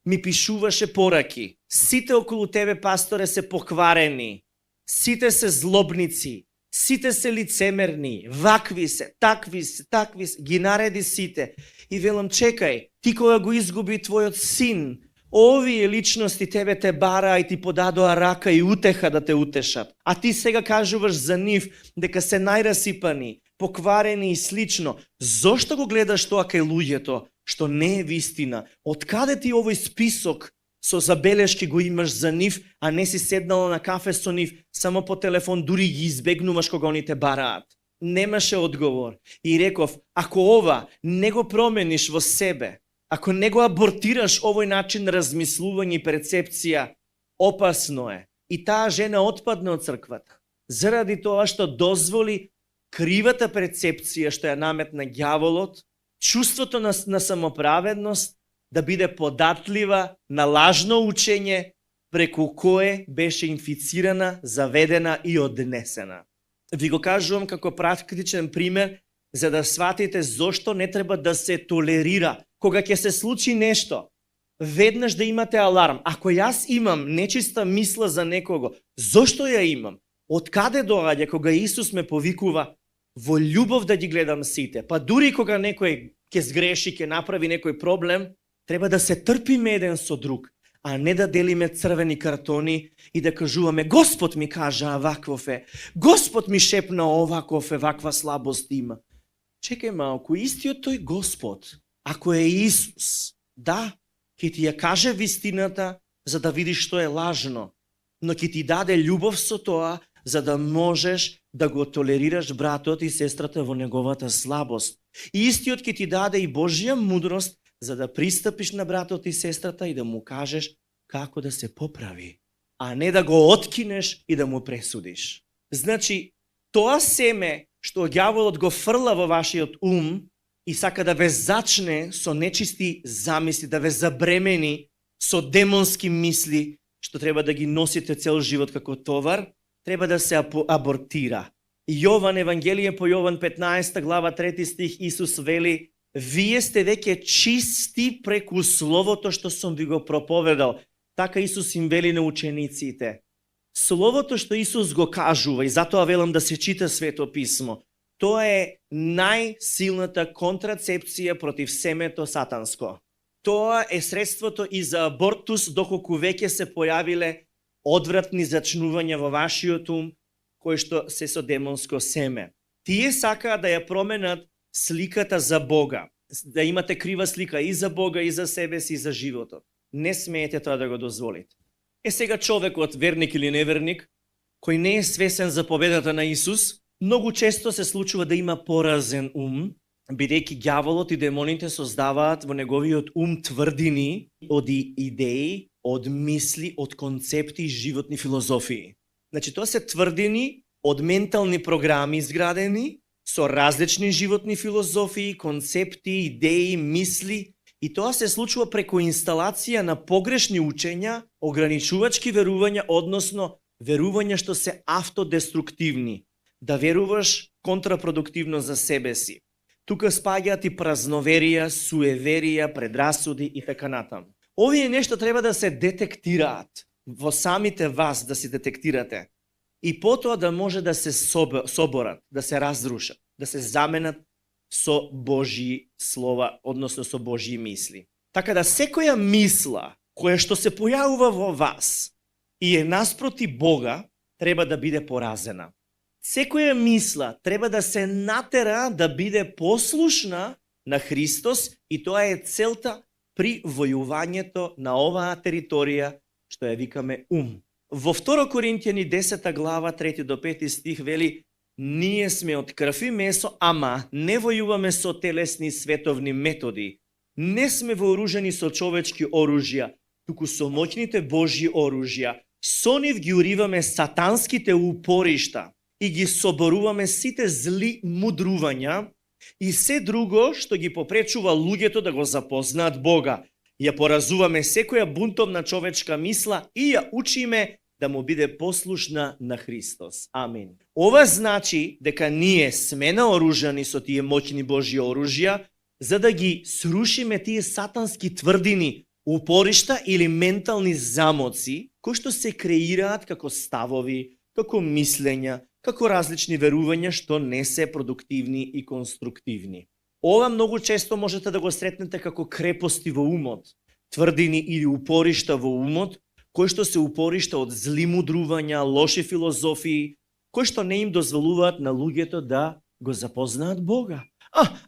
ми пишуваше пораки. Сите околу тебе, пасторе, се покварени, сите се злобници, сите се лицемерни, вакви се, такви се, ги нареди сите. И велам, чекај, ти кога го изгуби твојот син, овие личности тебе те бараа и ти подадоа рака и утеха да те утешат. А ти сега кажуваш за нив дека се најрасипани, покварени и слично. Зошто го гледаш тоа кај луѓето, што не е вистина? Откаде ти овој список со забелешки го имаш за нив, а не си седнала на кафе со нив, само по телефон, дури ги избегнуваш кога они те бараат? Немаше одговор. И реков, ако ова не го промениш во себе, Ако не го абортираш овој начин на размислување и перцепција, опасно е. И таа жена отпадна од црквата. Заради тоа што дозволи кривата перцепција што ја наметна ѓаволот, чувството на самоправедност да биде податлива на лажно учење преку кое беше инфицирана, заведена и однесена. Ви го кажувам како практичен пример за да сватите зошто не треба да се толерира. Кога ќе се случи нешто, веднаш да имате аларм. Ако јас имам нечиста мисла за некого, зошто ја имам? Од каде доаѓа кога Исус ме повикува во љубов да ги гледам сите? Па дури кога некој ќе сгреши, ќе направи некој проблем, треба да се трпиме еден со друг, а не да делиме црвени картони и да кажуваме Господ ми кажа ваквов е, Господ ми шепна оваков е, ваква слабост има. Чекај малку, истиот тој Господ, ако е Исус, да, ќе ти ја каже вистината за да видиш што е лажно, но ќе ти даде љубов со тоа за да можеш да го толерираш братот и сестрата во неговата слабост. И истиот ќе ти даде и Божја мудрост за да пристапиш на братот и сестрата и да му кажеш како да се поправи, а не да го откинеш и да му пресудиш. Значи, тоа семе што ѓаволот го фрла во вашиот ум и сака да ве зачне со нечисти замисли, да ве забремени со демонски мисли, што треба да ги носите цел живот како товар, треба да се абортира. Јован, Евангелие по Јован 15 глава 3 стих, Исус вели: вие сте веќе чисти преку словото што сум ви го проповедал. Така Исус им вели на учениците. Словото што Исус го кажува, и затоа велам да се чита Свето писмо, тоа е најсилната контрацепција против семето сатанско. Тоа е средството и за абортус, доколку веќе се појавиле одвратни зачнувања во вашиот ум, кои што се со демонско семе. Тие сакаат да ја променат сликата за Бога, да имате крива слика и за Бога, и за себе си, и за животот. Не смеете тоа да го дозволите. Сега човекот, верник или неверник, кој не е свесен за победата на Исус, многу често се случува да има поразен ум, бидејќи ѓаволот и демоните создаваат во неговиот ум тврдини од идеи, од мисли, од концепти и животни филозофии. Значи, тоа се тврдини од ментални програми изградени со различни животни филозофии, концепти, идеи, мисли, и тоа се случува преку инсталација на погрешни учења, ограничувачки верувања, односно верувања што се автодеструктивни, да веруваш контрапродуктивно за себе си. Тука спаѓаат и празноверија, суеверија, предрасуди и така натаму. Овие нешто треба да се детектираат во самите вас, да се детектирате. И потоа да може да се соборат, да се разрушат, да се заменат со Божји слова, односно со Божји мисли. Така да секоја мисла која што се појавува во вас и е наспроти Бога, треба да биде поразена. Секоја мисла треба да се натера да биде послушна на Христос и тоа е целта при војувањето на оваа територија што ја викаме ум. Во 2 Коринтијани 10 глава 3 до 5 стих вели: ние сме од крв и месо, ама не војуваме со телесни световни методи. Не сме вооружени со човечки оружја, туку со моќните Божји оружја. Со нив ги уриваме сатанските упоришта и ги соборуваме сите зли мудрувања и се друго што ги попречува луѓето да го запознаат Бога. Ја поразуваме секоја бунтовна човечка мисла и ја учиме да му биде послушна на Христос. Амин. Ова значи дека ние сме наоружани со тие моќни Божји оружја за да ги срушиме тие сатански тврдини, упоришта или ментални замоци кои што се креираат како ставови, како мислења, како различни верувања што не се продуктивни и конструктивни. Ова многу често можете да го сретнете како крепости во умот, тврдини или упоришта во умот, кои што се упоришта од зли мудрувања, лоши филозофии, кои што не им дозволуваат на луѓето да го запознаат Бога.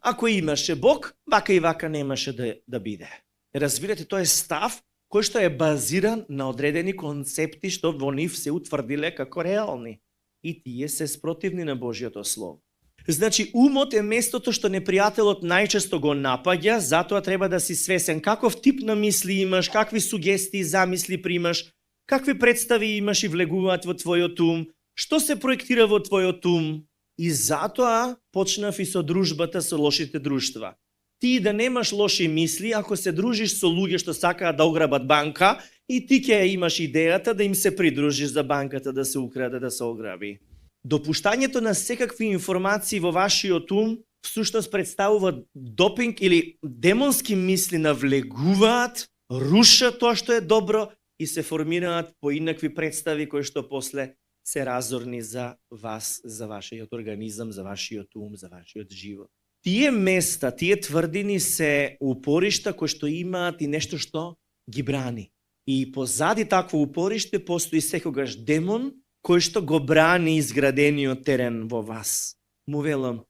Ако имаше Бог, вака и вака немаше да биде. Разбирате, тоа е став кој што е базиран на одредени концепти што во нив се утврдиле како реални. И тие се спротивни на Божјото Слово. Значи, умот е местото што непријателот најчесто го напаѓа, затоа треба да си свесен каков тип на мисли имаш, какви сугестии, замисли примаш, какви представи имаш и влегуваат во твојот ум, што се проектира во твојот ум. И затоа почнав и со дружбата со лошите друштва. Ти да немаш лоши мисли, ако се дружиш со луѓе што сакаат да ограбат банка, и ти ќе имаш идејата да им се придружиш за банката да се украде, да се ограби. Допуштањето на секакви информации во вашиот ум всушност представува допинг или демонски мисли навлегуваат, рушат тоа што е добро и се формираат поинакви представи кои што после се разорни за вас, за вашиот организам, за вашиот ум, за вашиот живот. Тие места, тие тврдини се упоришта кои што имаат и нешто што ги брани. И позади такво упориште постои секогаш демон кој што го брани изградениот терен во вас. Му велам,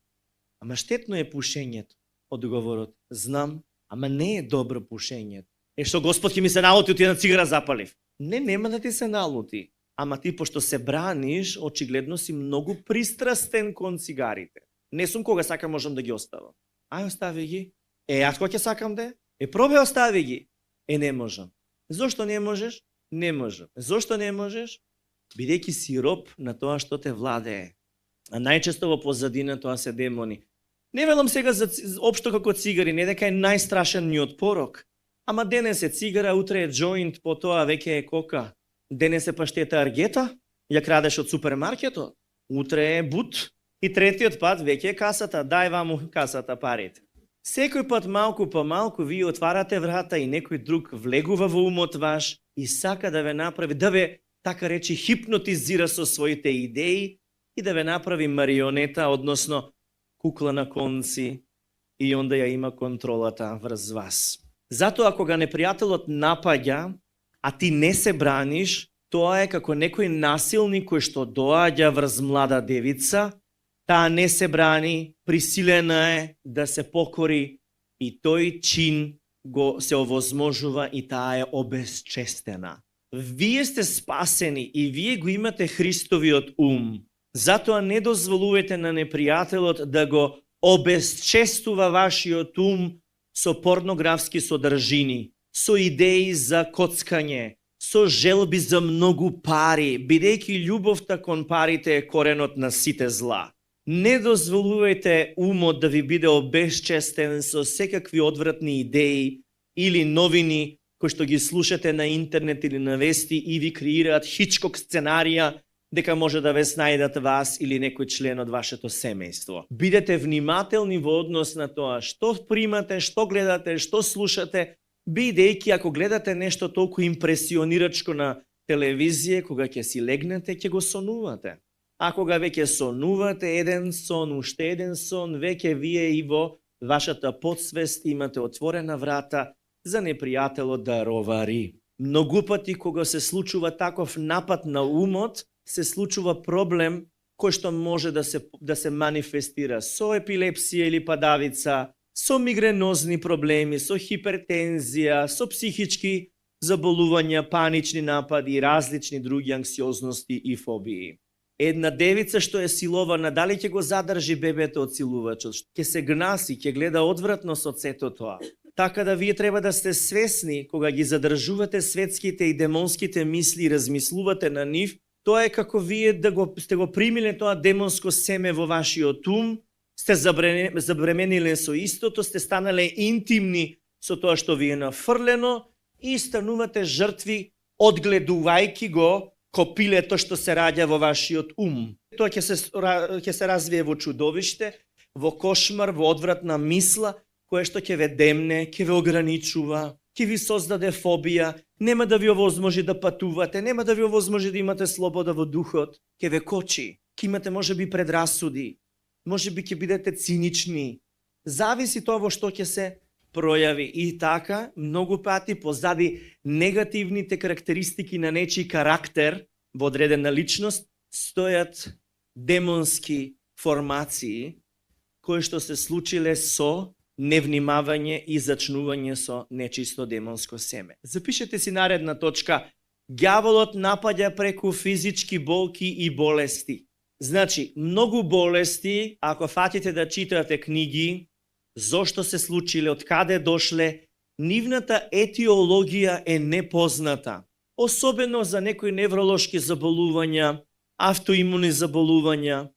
ама штетно е пушењето. Одговорот, знам, ама не е добро пушењето. Што Господ ќе ми се налути од една цигара запалив. Не, нема да ти се налути. Ама ти пошто се браниш, очигледно си многу пристрастен кон цигарите. Не сум кога сакам можам да ги оставам. Ај остави ги. Јас кога ќе сакам да? Пробај остави ги. Не можам. Зошто не можеш? Не можам. Зошто не можеш? Бидејќи си роб на тоа што те владее. А најчесто во позадина тоа се демони. Не велам сега за општо како цигари, не дека е најстрашниот порок. Ама денес е цигара, утре е джоинт, потоа веќе е кока. Денес е паштета аргета, ја крадеш од супермаркетот. Утре е бут. И третиот пат веќе е касата, дај ваму касата парите. Секој пат малку по малку вие отварате врата и некој друг влегува во умот ваш и сака да ве направи, да ве така речи хипнотизира со своите идеи и да ве направи марионета, односно кукла на конци и онда ја има контролата врз вас. Затоа кога непријателот напаѓа, а ти не се браниш, тоа е како некој насилник кој што доаѓа врз млада девица, таа не се брани, присилена е да се покори и тој чин го се овозможува и таа е обесчестена. Вие сте спасени и вие го имате Христовиот ум. Затоа не дозволувате на непријателот да го обесчестува вашиот ум со порнографски содржини, со идеи за коцкање, со желби за многу пари, бидејќи љубовта кон парите е коренот на сите зла. Не дозволувајте умот да ви биде обесчестен со секакви одвратни идеи или новини кои што ги слушате на интернет или на вести и ви креираат Хичкок сценарија дека може да ве снајдат вас или некој член од вашето семејство. Бидете внимателни во однос на тоа што примате, што гледате, што слушате, бидејќи ако гледате нешто толку импресионирачко на телевизија, кога ќе си легнете, ќе го сонувате. А кога веќе сонувате еден сон, уште еден сон, веќе вие и во вашата подсвест имате отворена врата за непријателот да ровари. Многу пати кога се случува таков напад на умот, се случува проблем кој што може да се манифестира со епилепсија или падавица, со мигренозни проблеми, со хипертензија, со психички заболувања, панични напади и различни други анксиозности и фобии. Една девица што е силована, дали ќе го задржи бебето од силувачот, ќе се гнаси, ќе гледа одвратно со сето тоа. Така да вие треба да сте свесни кога ги задржувате светските и демонските мисли и размислувате на нив, тоа е како вие сте го примиле тоа демонско семе во вашиот ум, сте забремениле со истото, сте станале интимни со тоа што ви е нафрлено и станувате жртви одгледувајќи го копилето што се раѓа во вашиот ум. Тоа ќе се развие во чудовиште, во кошмар, во одвратна мисла, кое што ќе ве демне, ќе ве ограничува, ќе ви создаде фобија, нема да ви овозможи да патувате, нема да ви овозможи да имате слобода во духот, ќе ве кочи, ќе имате можеби предрасуди, можеби ќе бидете цинични. Зависи тоа во што ќе се пројави. И така, многу пати позади негативните карактеристики на нечи карактер во одредена личност стојат демонски формации кои што се случиле со невнимавање и зачнување со нечисто демонско семе. Запишете си наредна точка. Ѓаволот напаѓа преку физички болки и болести. Значи, многу болести, ако фатите да читате книги, зошто се случиле, од каде дошле, нивната етиологија е непозната. Особено за некои невролошки заболувања, автоимуни заболувања,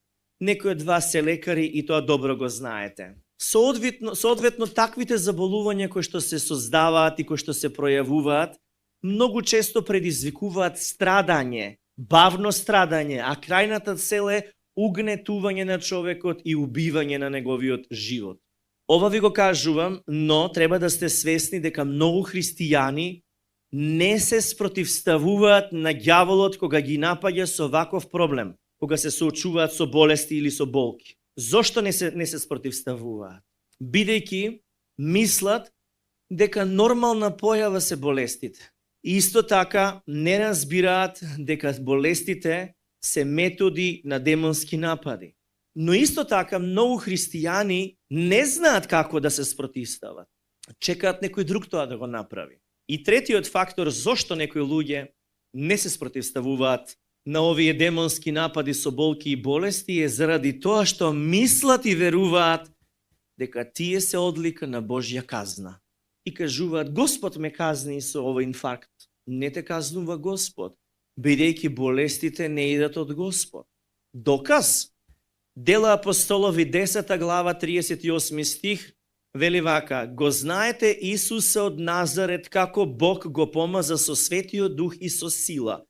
некои од вас се лекари и тоа добро го знаете. Соодветно таквите заболувања кои што се создаваат и кои што се пројавуваат, многу често предизвикуваат страдање, бавно страдање, а крајната цел е угнетување на човекот и убивање на неговиот живот. Ова ви го кажувам, но треба да сте свесни дека многу христијани не се спротивставуваат на ѓаволот кога ги напаѓа со ваков проблем, кога се соочуваат со болести или со болки. Зошто не се спротивставуваат? Бидејќи мислат дека нормална појава се болестите. Исто така не разбираат дека болестите се методи на демонски напади. Но исто така многу христијани не знаат како да се спротивстават. Чекаат некој друг тоа да го направи. И третиот фактор зошто некои луѓе не се спротивставуваат на овие демонски напади со болки и болести е заради тоа што мислат и веруваат дека тие се одлика на Божја казна. И кажуваат, Господ ме казни со овој инфаркт. Не те казнува Господ, бидејќи болестите не идат од Господ. Доказ, Дела апостолови 10 глава 38 стих, вели вака, го знаете Исуса од Назарет како Бог го помаза со Светиот Дух и со сила,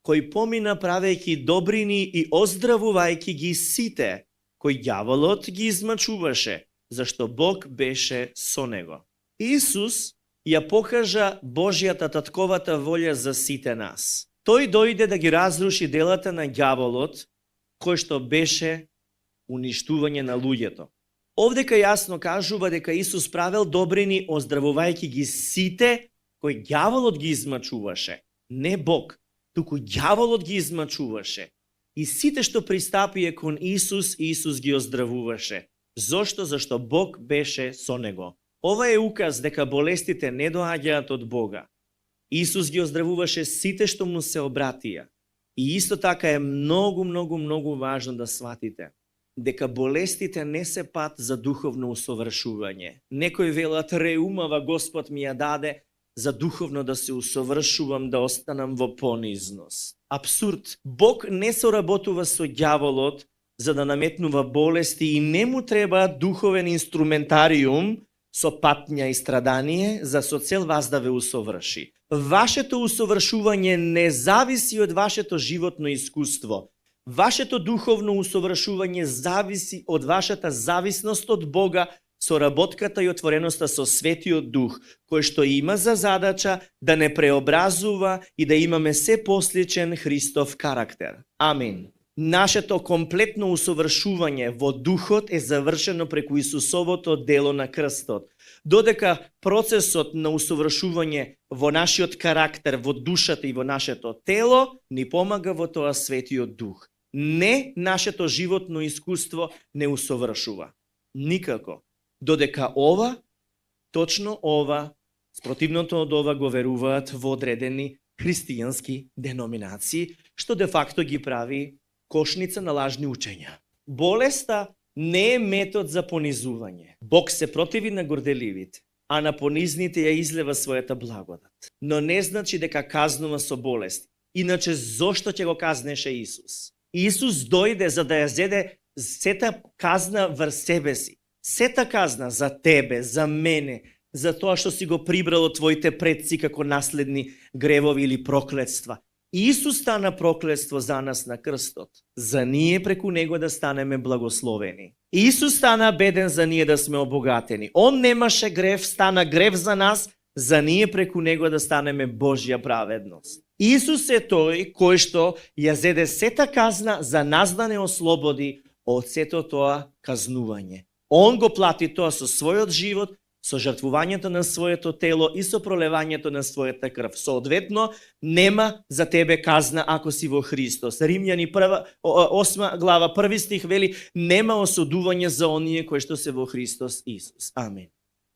кој помина правејќи добрини и оздравувајќи ги сите, кој ѓаволот ги измачуваше, зашто Бог беше со него. Исус ја покажа Божјата татковата волја за сите нас. Тој дојде да ги разруши делата на ѓаволот, кој што беше уништување на луѓето. Овдека јасно кажува дека Исус правел добрини оздравувајќи ги сите кои ѓаволот ги измачуваше. Не Бог, туку ѓаволот ги измачуваше. И сите што пристапија кон Исус, Исус ги оздравуваше. Зошто? Зашто Бог беше со него. Ова е указ дека болестите не доаѓаат од Бога. Исус ги оздравуваше сите што му се обратија. И исто така е многу важно да сватите дека болестите не се пат за духовно усовршување. Некои велат, реумава Господ ми ја даде за духовно да се усовршувам, да останам во понизност. Абсурд. Бог не соработува со ѓаволот за да наметнува болести и не му треба духовен инструментариум со патња и страдание за со цел вас да ве усоврши. Вашето усовршување не зависи од вашето животно искуство. Вашето духовно усовршување зависи од вашата зависност од Бога, соработката и отвореноста со Светиот Дух, кој што има за задача да не преобразува и да имаме се посличен Христов карактер. Амин. Нашето комплетно усовршување во духот е завршено преку Исусовото дело на крстот. Додека процесот на усовршување во нашиот карактер, во душата и во нашето тело, ни помага во тоа Светиот Дух. Не нашето животно искуство не усовршува. Никако. Додека ова, точно ова, спротивното од ова го веруваат во одредени христијански деноминации, што де факто ги прави кошница на лажни учења. Болеста не е метод за понизување. Бог се противи на горделивите, а на понизните ја излева својата благодат. Но не значи дека казнува со болест. Иначе зошто ќе го казнеше Исус? Исус дојде за да ја зеде сета казна врз себе си. Сета казна за тебе, за мене, за тоа што си го прибрал од твоите предци како наследни гревови или проклетства. Исус стана проклетство за нас на крстот, за ние преку него да станеме благословени. Исус стана беден за ние да сме обогатени. Он немаше грев, стана грев за нас, за ние преку него да станеме Божја праведност. Исус е тој кој што ја зеде сета казна за нас да не ослободи од сето тоа казнување. Он го плати тоа со својот живот, со жртвувањето на своето тело и со пролевањето на својата крв. Соодветно, нема за тебе казна ако си во Христос. Римјани 8 глава 1 стих вели, нема осудување за оние кои што се во Христос Исус. Амин.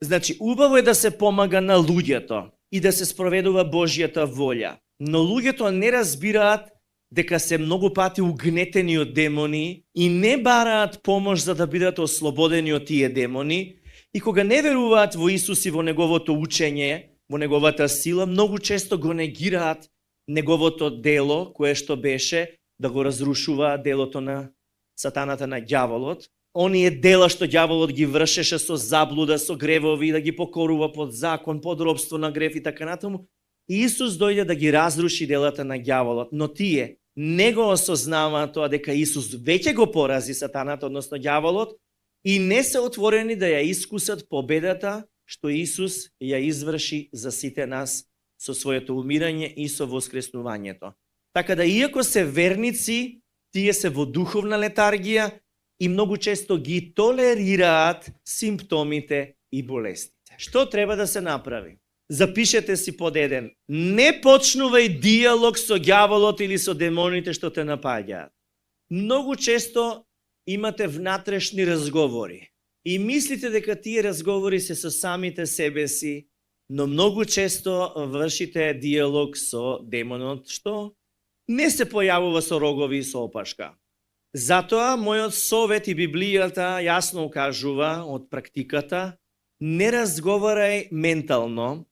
Значи, убаво е да се помага на луѓето и да се спроведува Божјата волја. Но луѓето не разбираат дека се многу пати угнетени од демони и не бараат помош за да бидат ослободени од тие демони, и кога не веруваат во Исус и во неговото учење, во неговата сила, многу често го негираат неговото дело, кое што беше да го разрушува делото на сатаната, на ѓаволот. Оние дела што ѓаволот ги вршеше со заблуда, со гревови, да ги покорува под закон, под робство на грев и така натаму, Исус дојде да ги разруши делата на ѓаволот, но тие не го осознаваат тоа дека Исус веќе го порази сатаната, односно ѓаволот, и не се отворени да ја искусат победата што Исус ја изврши за сите нас со своето умирање и со воскреснувањето. Така да иако се верници, тие се во духовна летаргија и многу често ги толерираат симптомите и болестите. Што треба да се направи? Запишете си под 1. Не почнувај диалог со ѓаволот или со демоните што те напаѓаат. Многу често имате внатрешни разговори и мислите дека тие разговори се со самите себе си, но многу често вршите диалог со демонот што не се појавува со рогови и со опашка. Затоа мојот совет и Библијата јасно укажува од практиката: не разговарај ментално,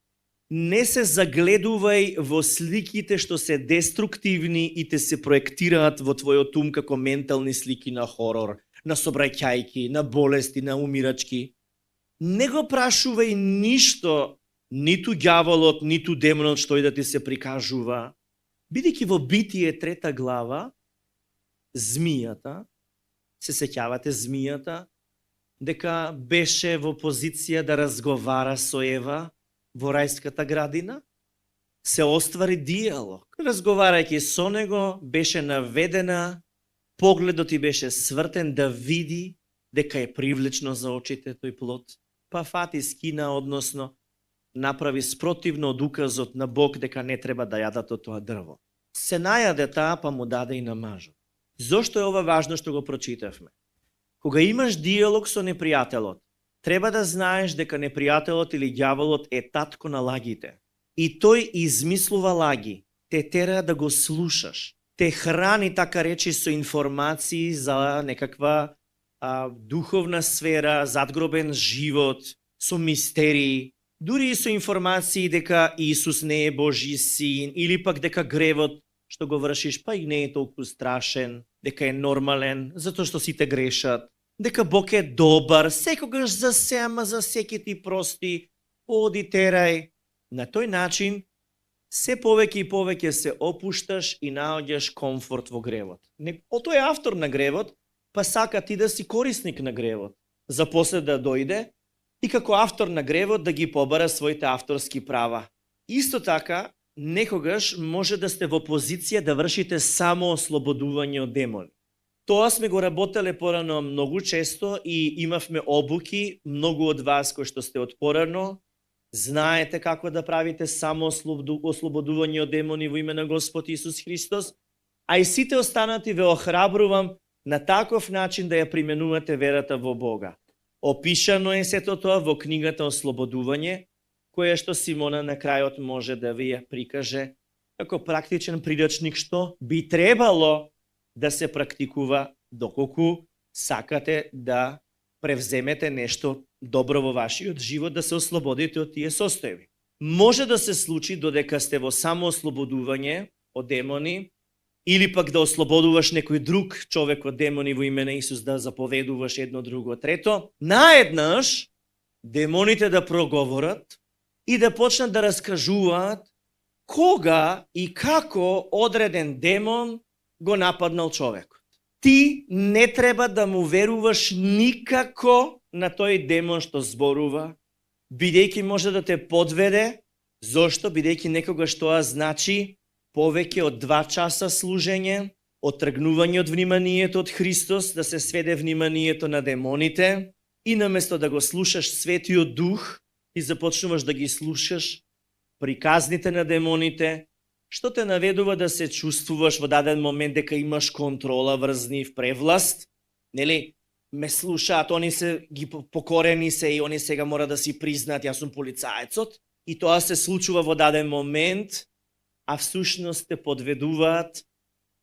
не се загледувај во сликите што се деструктивни и те се проектираат во твојот ум како ментални слики на хорор, на собраќајки, на болести, на умирачки. Не го прашувај ништо, ниту ѓаволот, ниту демонот што и да ти се прикажува. Бидејќи во Битие 3 глава, змијата, се сеќавате змијата, дека беше во позиција да разговара со Ева во рајската градина, се оствари диалог. Разговарајќи со него, беше наведена, погледот и беше свртен да види дека е привлечно за очите тој плод. Па фати скина, односно направи спротивно од указот на Бог дека не треба да јадат од тоа дрво. Се најаде таа, па му даде и на мажот. Зошто е ова важно што го прочитавме? Кога имаш диалог со непријателот, треба да знаеш дека непријателот или ѓаволот е татко на лагите. И тој измислува лаги, те тера да го слушаш, те храни, така речи, со информации за некаква духовна сфера, задгробен живот, со мистерии, дури и со информации дека Исус не е Божји син, или пак дека гревот што го вршиш па и не е толку страшен, дека е нормален, затоа што сите грешат, дека Бог е добар, секогаш за се, ама за секи ти прости, оди терај. На тој начин, се повеќе и повеќе се опушташ и наоѓаш комфорт во гревот. Тој е автор на гревот, па сака ти да си корисник на гревот, за после да дојде и како автор на гревот да ги побара своите авторски права. Исто така, некогаш може да сте во позиција да вршите само ослободување од демони. Тоа сме го работеле порано многу често и имавме обуки, многу од вас кои што сте од порано, знаете како да правите само ослободување од демони во име на Господ Исус Христос, а и сите останати ве охрабрувам на таков начин да ја применувате верата во Бога. Опишано е сето тоа во книгата Ослободување, која што Симона на крајот може да ви ја прикаже како практичен прирачник што би требало да се практикува доколку сакате да превземете нешто добро во вашиот живот, да се ослободите од тие состојби. Може да се случи додека сте во само ослободување од демони, или пак да ослободуваш некој друг човек од демони во име на Исус, да заповедуваш едно, друго, трето, наеднаш демоните да проговорат и да почнат да раскажуваат кога и како одреден демон го нападнал човекот. Ти не треба да му веруваш никако на тој демон што зборува, бидејќи може да те подведе. Зошто? Бидејќи некогаш тоа значи повеќе од 2 часа служење, оттргнување од вниманието од Христос, да се сведе вниманието на демоните и наместо да го слушаш Светиот Дух, ти започнуваш да ги слушаш приказните на демоните, што те наведува да се чувствуваш во даден момент дека имаш контрола врз нив, превласт. Нели, ме слушаат, они се ги покорени се и они сега мора да си признаат, јас сум полицаецот. И тоа се случува во даден момент, а всушност те подведуваат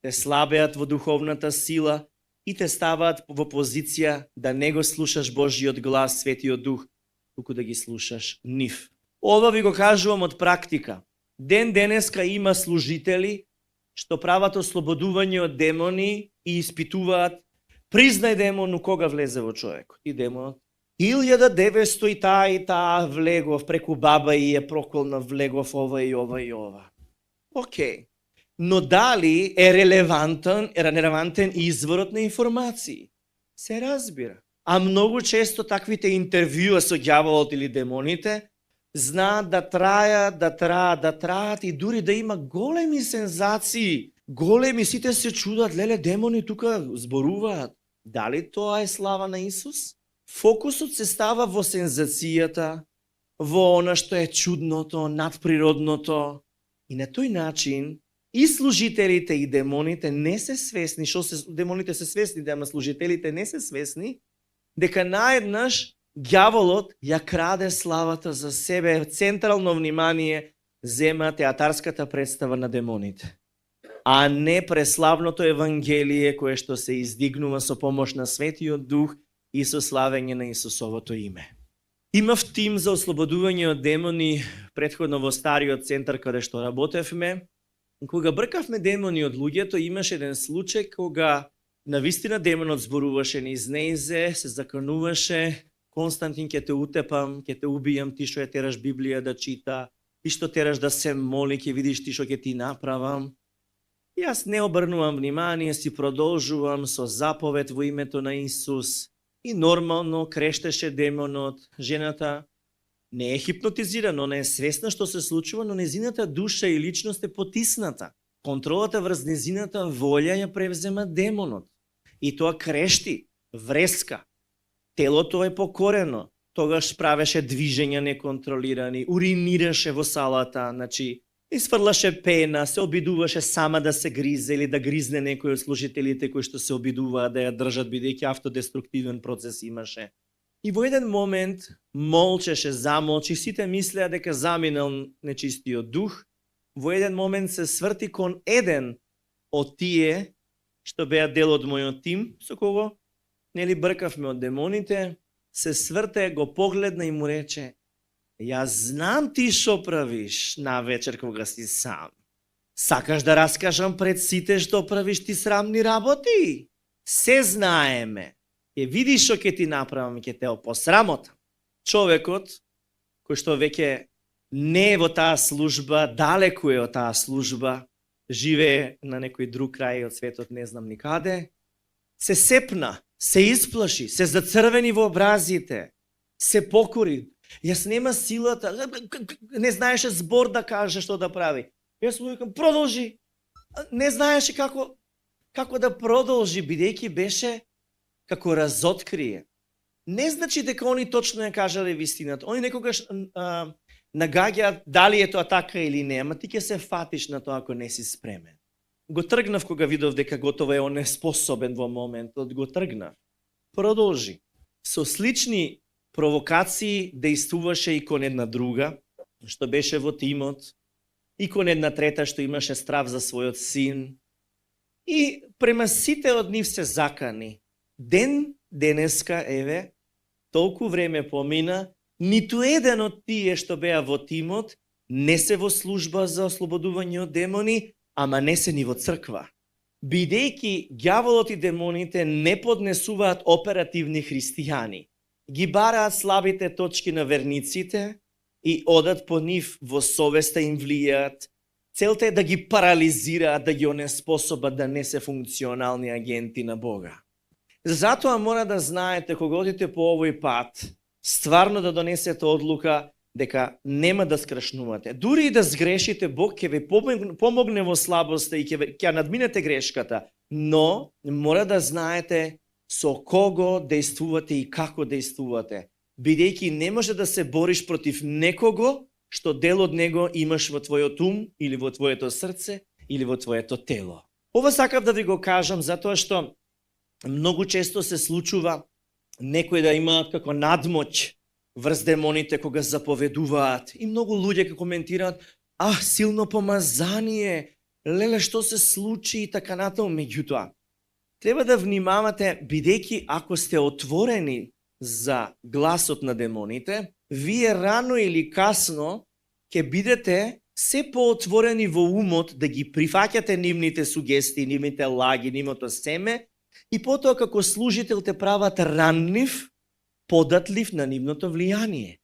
те слабеат во духовната сила и те ставаат во позиција да не го слушаш Божиот глас, Светиот Дух, туку да ги слушаш нив. Ова ви го кажувам од практика. Ден денеска има служители што прават ослободување од демони и испитуваат, признај демону кога влезе во човекот. И демонот 1900 и таа влегов преку баба и е проколна, влегов ова и ова и ова. Океј. Но дали е релевантен изворот на информации? Се разбира. А многу често таквите интервјуа со ѓаволот или демоните знаат да траат и дури да има големи сензации. Големи, сите се чудат, леле, демони тука зборуваат. Дали тоа е слава на Исус? Фокусот се става во сензацијата, во она што е чудното, надприродното. И на тој начин и служителите и демоните не се свесни, демоните се свесни, да, служителите не се свесни, дека наеднаш ѓаволот ја краде славата за себе, централно внимание зема театарската представа на демоните, а не преславното евангелие кое што се издигнува со помош на Светиот Дух и со славење на Исусовото име. Имав тим за ослободување од демони претходно во стариот центар каде што работевме. Кога бркавме демони од луѓето, имаше еден случај кога навистина демонот зборуваше низ неизе, се закануваше: Константин, ќе те утепам, ќе те убијам, ти што ја тераш Библија да чита, ти што тераш да се моли, ќе видиш ти што ќе ти направам. И јас не обрнувам внимание, си продолжувам со заповед во името на Исус. И нормално крештеше демонот. Жената не е хипнотизирана, не е свесна што се случува, но незината душа и личност е потисната. Контролата врз незината волја ја превзема демонот. И тоа крешти, вреска. Телото е покорено. Тогаш правеше движења неконтролирани, уринираше во салата, значи изфрлаше пена, се обидуваше сама да се гризе или да гризне некој од служителите кои што се обидуваат да ја држат, бидејќи автодеструктивен процес имаше. И во еден момент молчеше, замолчи, сите мислеа дека заминал нечистиот дух. Во еден момент се сврти кон еден од тие што беа дел од мојот тим, со кого нели бркавме од демоните, се сврте, го погледна и му рече: Јас знам ти што правиш на вечер кога си сам. Сакаш да раскажам пред сите што правиш ти срамни работи? Се знаеме. Ќе видиш што ќе ти направам, ќе те посрамотам. Човекот, кој што веќе не е во таа служба, далеку е од таа служба, живее на некој друг крај од светот, не знам никаде, се сепна, се исплаши, се зацрвени во образите, се покори. Јас нема силата, не знаеше збор да каже што да прави. Јас му викам: продолжи. Не знаеше како да продолжи, бидејќи беше како разоткрие. Не значи дека они точно ја кажале вистината. Они некогаш нагаѓаат дали е тоа така или не, ама ти ќе се фатиш на тоа ако не си спремен. Го тргнав кога видов дека готово е он неспособен во моментот, го тргнав. Продолжи. Со слични провокации действуваше и кон една друга, што беше во тимот, и кон една трета што имаше страв за својот син. И према сите од нив се закани. Ден денеска, еве, толку време помина, ниту еден од тие што беа во тимот не се во служба за ослободување од демони, ама не се ни во црква. Бидејќи ѓаволот и демоните не поднесуваат оперативни христијани, ги бараат слабите точки на верниците и одат по нив во совеста им влијаат. Целта е да ги парализираат, да ги онеспособат да не се функционални агенти на Бога. Затоа мора да знаете, кога одите по овој пат, стварно да донесете одлука дека нема да скршнувате. Дури и да сгрешите, Бог ќе ви помогне во слабоста и ќе надминете грешката, но мора да знаете со кого действувате и како действувате, бидејќи не може да се бориш против некого што дел од него имаш во твојот ум или во твоето срце или во твоето тело. Ова сакав да ви го кажам затоа што многу често се случува некои да имаат како надмоќ врз демоните кога заповедуваат. И многу луѓе ке коментираат: силно помазание, леле, што се случи и така натаму. Меѓутоа, треба да внимавате, бидејќи ако сте отворени за гласот на демоните, вие рано или касно ќе бидете се поотворени во умот да ги прифаќате нивните сугестии, нивните лаги, нивното семе, и потоа како служител те прават ранлив, податлив на нивното влијание.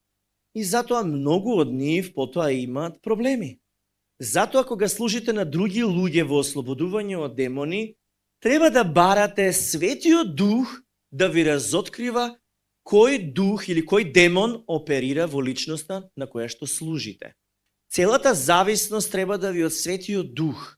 И затоа многу од нив потоа имаат проблеми. Затоа кога служите на други луѓе во ослободување од демони, треба да барате Светиот Дух да ви разоткрива кој дух или кој демон оперира во личноста на која што служите. Целата зависност треба да ви од Светиот Дух.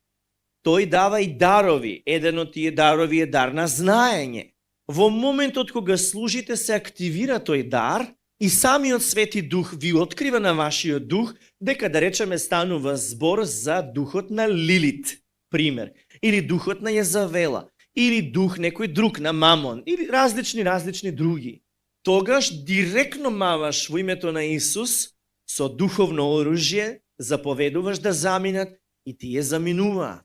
Тој дава и дарови. Еден од тие дарови е дар на знаење. Во моментот кога служите се активира тој дар и самиот Свети Дух ви открива на вашиот дух дека, да речеме, станува збор за духот на Лилит, пример, или духот на Језавела, или дух некој друг на Мамон, или различни други. Тогаш директно маваш во името на Исус со духовно оружје, заповедуваш да заминат и тие заминуваат.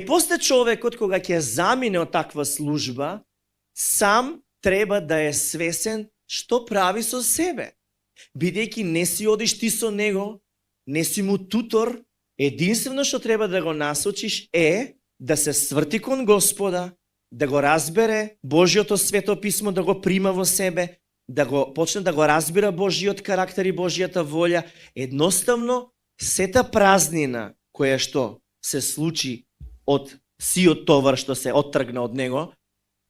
После човекот кога ќе замине од таква служба, сам треба да е свесен што прави со себе. Бидејќи не си одиш ти со него, не си му тутор, единствено што треба да го насочиш е да се сврти кон Господа, да го разбере Божјото свето писмо, да го прима во себе, да го почне да го разбира Божјиот карактер и Божјата волја. Едноставно, сета празнина која што се случи од сиот товар што се оттргна од него,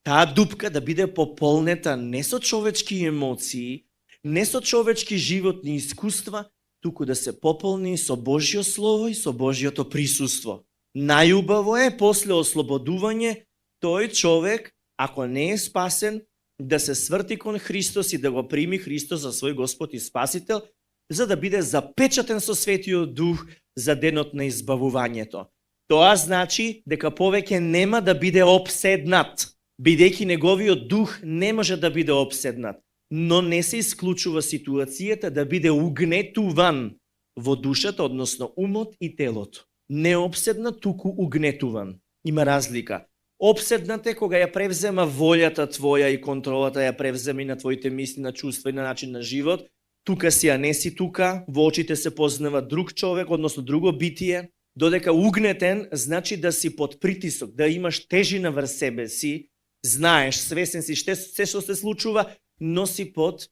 таа дупка да биде пополнета не со човечки емоции, не со човечки животни искуства, туку да се пополни со Божјо Слово и со Божјото присуство. Најубаво е после ослободување тој човек, ако не е спасен, да се сврти кон Христос и да го прими Христос за свој Господ и Спасител, за да биде запечатен со Светиот Дух за денот на избавувањето. Тоа значи дека повеќе нема да биде обседнат, бидејќи неговиот дух не може да биде обседнат, но не се исклучува ситуацијата да биде угнетуван во душата, односно умот и телото. Не обседнат, туку угнетуван. Има разлика. Обседнат е кога ја превзема волјата твоја и контролата ја превзема и на твоите мисли, на чувства и на начин на живот. Тука си, а не си тука, во очите се познава друг човек, односно друго битие. Додека угнетен, значи да си под притисок, да имаш тежина врз себе си, знаеш, свесен си се што се случува, но си под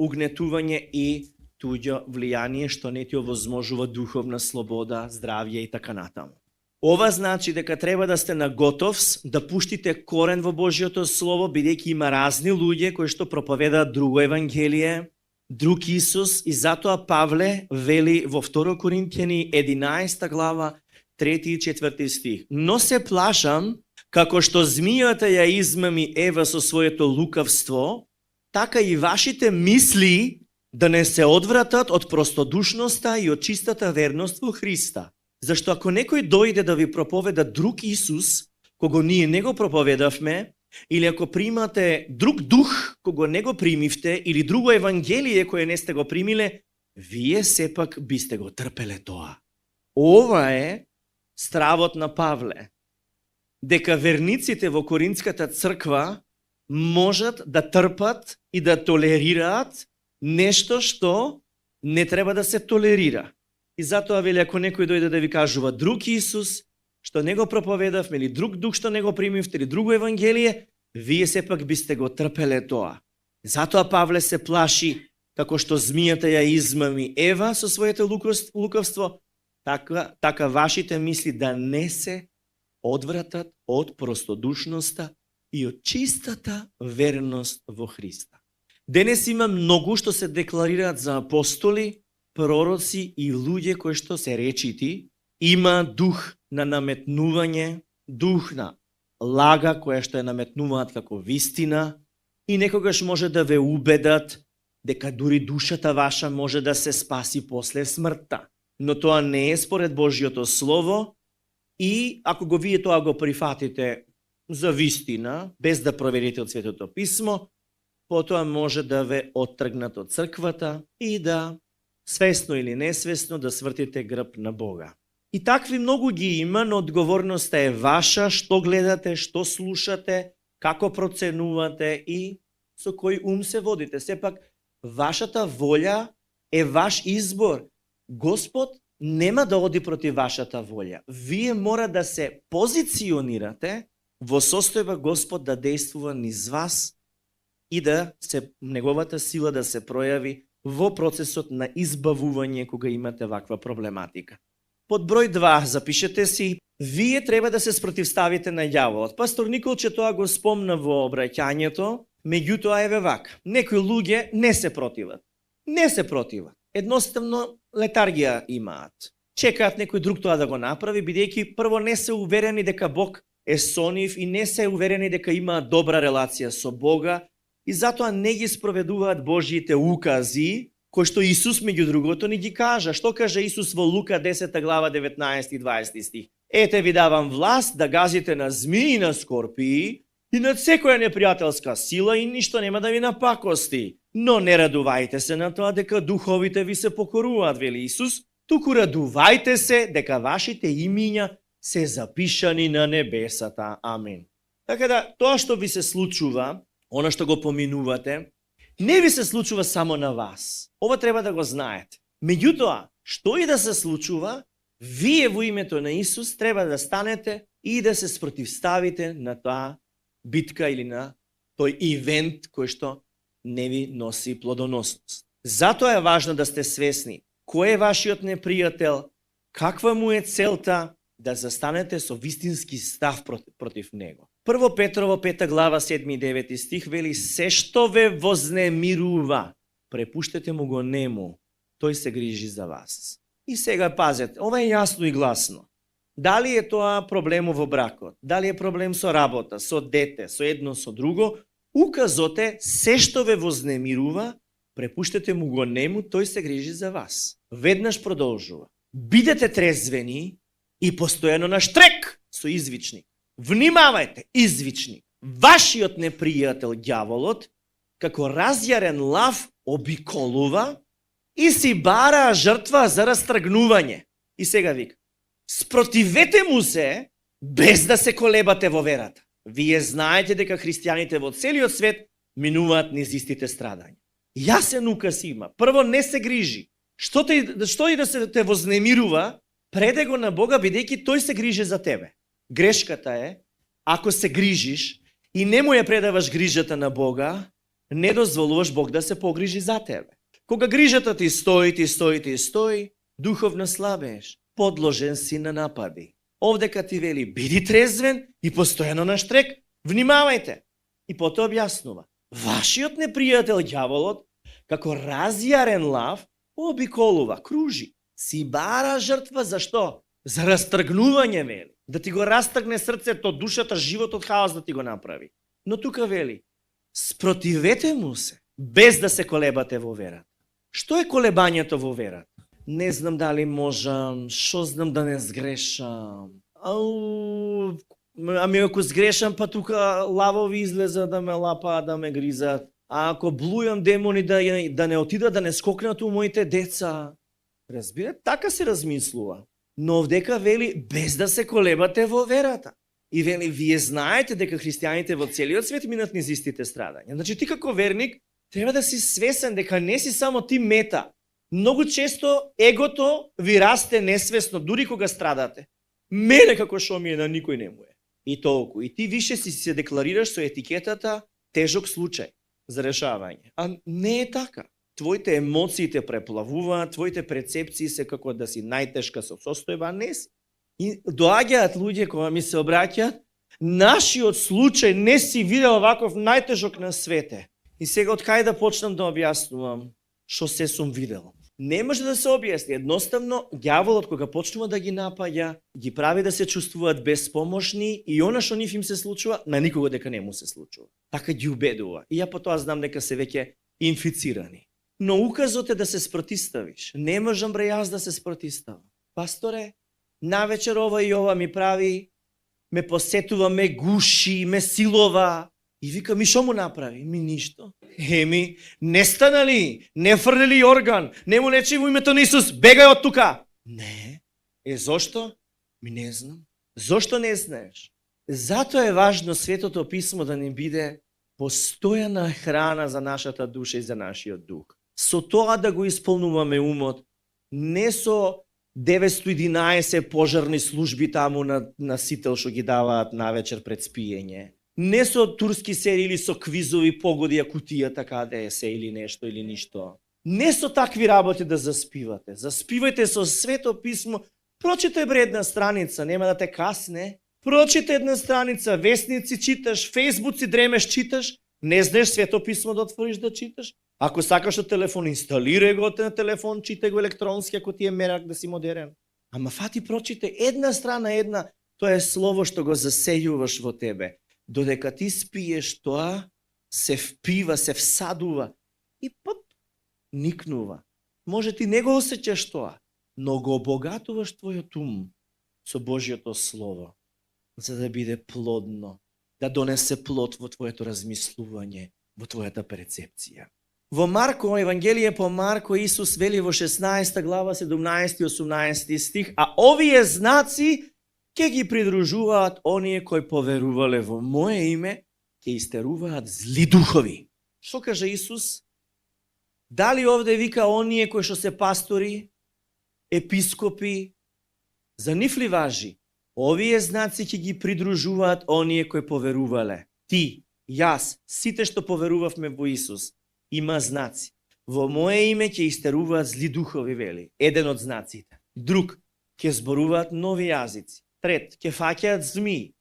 угнетување и туѓо влијание што не ти овозможува духовна слобода, здравје и така натаму. Ова значи дека треба да сте на готовс да пуштите корен во Божјото Слово, бидејќи има разни луѓе кои што проповедаат друго евангелие, друг Исус, и затоа Павле вели во 2 Коринќани 11 глава 3 и 4 стих. Но се плашам, како што змијата ја измами Ева со своето лукавство, така и вашите мисли да не се одвратат од простодушноста и од чистата верност во Христа. Зашто ако некој дојде да ви проповеда друг Исус, кого ние не го проповедавме, или ако примате друг дух, кого не го примивте, или друго евангелие кое не сте го примиле, вие сепак бисте го трпеле тоа. Ова е стравот на Павле. Дека верниците во Коринската црква можат да трпат и да толерираат нешто што не треба да се толерира. И затоа вели, ако некој дојде да ви кажува друг Исус, што не го проповедавме, или друг дух што не го примивте, или друго евангелие, вие сепак бисте го трпеле тоа. Затоа Павле се плаши, како што змијата ја измами Ева со своето лукавство, така вашите мисли да не се одвратат од простодушноста и од чистата верност во Христа. Денес има многу што се декларираат за апостоли, пророци и луѓе кои што се речити, има дух на наметнување, дух на лага која што ја наметнуваат како вистина и некогаш може да ве убедат дека дури душата ваша може да се спаси после смртта. Но тоа не е според Божјото Слово и ако го вие тоа го прифатите за вистина, без да проверите од Светото Писмо, потоа може да ве оттргнат од црквата и да свесно или несвесно да свртите грб на Бога. И такви многу ги има, но одговорноста е ваша, што гледате, што слушате, како проценувате и со кој ум се водите. Сепак, вашата волја е ваш избор. Господ нема да оди против вашата волја. Вие мора да се позиционирате во состојба Господ да действува низ вас и да се неговата сила да се пројави во процесот на избавување кога имате ваква проблематика. Под број 2, запишете си, вие треба да се спротивставите на ѓаволот. Пастор Николче тоа го спомна во обраќањето, меѓутоа еве вака. Некои луѓе не се противат. Не се противат. Едноставно летаргија имаат. Чекаат некој друг тоа да го направи, бидејќи прво не се уверени дека Бог е со нив и не се уверени дека имаат добра релација со Бога и затоа не ги спроведуваат Божјите укази, кои што Исус меѓу другото ни ги кажа. Што каже Исус во Лука 10 глава 19 и 20 стих? Ете ви давам власт да газите на змии и на скорпии и над секоја непријателска сила и ништо нема да ви напакости. Но не радувајте се на тоа дека духовите ви се покоруваат, вели Исус, туку радувајте се дека вашите имиња се запишани на небесата. Амин. Така да, тоа што ви се случува, она што го поминувате, не ви се случува само на вас. Ова треба да го знаете. Меѓутоа, што и да се случува, вие во името на Исус треба да станете и да се спротивставите на таа битка или на тој ивент кој што не ви носи плодоносност. Затоа е важно да сте свесни кој е вашиот непријател, каква му е целта, да застанете со вистински став против него. Прво Петрово 5 глава 7 и 9 стих вели: се што ве вознемирува, препуштете му го нему, тој се грижи за вас. И сега пазете, ова е јасно и гласно. Дали е тоа проблем во бракот, дали е проблем со работа, со дете, со едно, со друго, указот е се што ве вознемирува, препуштете му го нему, тој се грижи за вас. Веднаш продолжува. Бидете трезвени и постојано на штрек со извичник. Внимавајте, извичник. Вашиот непријател ѓаволот, како разјарен лав, обиколува и си бара жртва за растргнување. И сега вика: спротивете му се без да се колебате во верата. Вие знаете дека христијаните во целиот свет минуваат низ истите страдања. Јасен указ има. Прво, не се грижи. Што и да се те вознемирува, преде го на Бога, бидејќи тој се грижи за тебе. Грешката е, ако се грижиш и не му ја предаваш грижата на Бога, не дозволуваш Бог да се погрижи за тебе. Кога грижата ти стои, духовно слабееш, подложен си на напади. Овдека ти вели: биди трезвен и постојано на штрек, внимавајте. И потоа објаснува: вашиот непријател ѓаволот, како разјарен лав, обиколува, кружи, си бара жртва за што? За растргнување, вели. Да ти го растргне срцето, душата, животот, хаос да ти го направи. Но тука вели: спротивете му се, без да се колебате во верата. Што е колебањето во верата? Не знам дали можам, што знам да не сгрешам. Ами ако сгрешам, па тука лавови излеза да ме лапаат, да ме гризат. А ако блујам, демони да не отидат, да не скокнат у моите деца. Разбирате, така се размислува. Но овдека вели: без да се колебате во верата. И вели: вие знаете дека христијаните во целиот свет минат низ истите страдања. Значи ти како верник треба да си свесен дека не си само ти мета. Многу често егото ви расте несвесно, дури кога страдате. Мене како шо ми е, на никој не му е. И толку. И ти више си се декларираш со етикетата тежок случај за решавање. А не е така. Твоите емоции те преплавуваат, твоите прецепции се како да си најтешка состојба, не си. И доаѓаат луѓе кога ми се обраќаат: нашиот случај не си видел ваков најтежок на свете. И сега од кај да почнам да објаснувам што се сум видел? Не може да се објасни. Едноставно, ѓаволот кога почнува да ги напаѓа, ги прави да се чувствуваат беспомошни и она што нив им се случува, на никого дека не му се случува. Така ги убедува. И ја потоа знам дека се веќе инфицирани. Но указот е да се спротиставиш. Не можам бре јас да се спротиставам. Пасторе, навечер ова и ова ми прави, ме посетува, ме гуши, ме силова. И вика: ми шо му направи? Ми ништо. Еми, не станали, не фрлили орган, не му лечи во името на Исус, бегај од тука. Не. Зошто? Ми не знам. Зошто не знаеш? Затоа е важно Светото Писмо да ни биде постојана храна за нашата душа и за нашиот дух. Со тоа да го исполнуваме умот, не со 911 пожарни служби таму на сител што ги даваат навечер пред спиење. Не со турски серии или со квизови погоди, а кутијата каде е се или нешто или ништо. Не со такви работи да заспивате. Заспивајте со Свето Писмо. Прочитай бре една страница, нема да те касне. Прочитай една страница, вестници читаш, фейсбуци дремеш читаш, не знаеш Свето Писмо да отвориш да читаш. Ако сакаш на телефон, инсталирај го на телефон, читај го електронски, ако ти е мерак да си модерен. Ама фати прочитай една страна, една, тоа е слово што го засејуваш во тебе. Додека ти спиеш, тоа се впива, се всадува и никнува. Може ти не го осеќаш тоа, но го обогатуваш твојот ум со Божјото Слово, за да биде плодно, да донесе плод во твоето размислување, во твојата перцепција. Во Марко, Евангелие по Марко, Исус вели во 16 глава, 17 и 18 стих, а овие знаци ќе ги придружуваат оние кои поверувале во Мое име, ќе истеруваат зли духови. Што кажа Исус? Дали овде вика оние кои што се пастори, епископи, за нив ли важи? Овие знаци ќе ги придружуваат оние кои поверувале. Ти, јас, сите што поверувавме во Исус, има знаци. Во Мое име ќе истеруваат зли духови, вели. Еден од знаците. Друг, ќе зборуваат нови јазици. Трет, ќе фаќаат змии.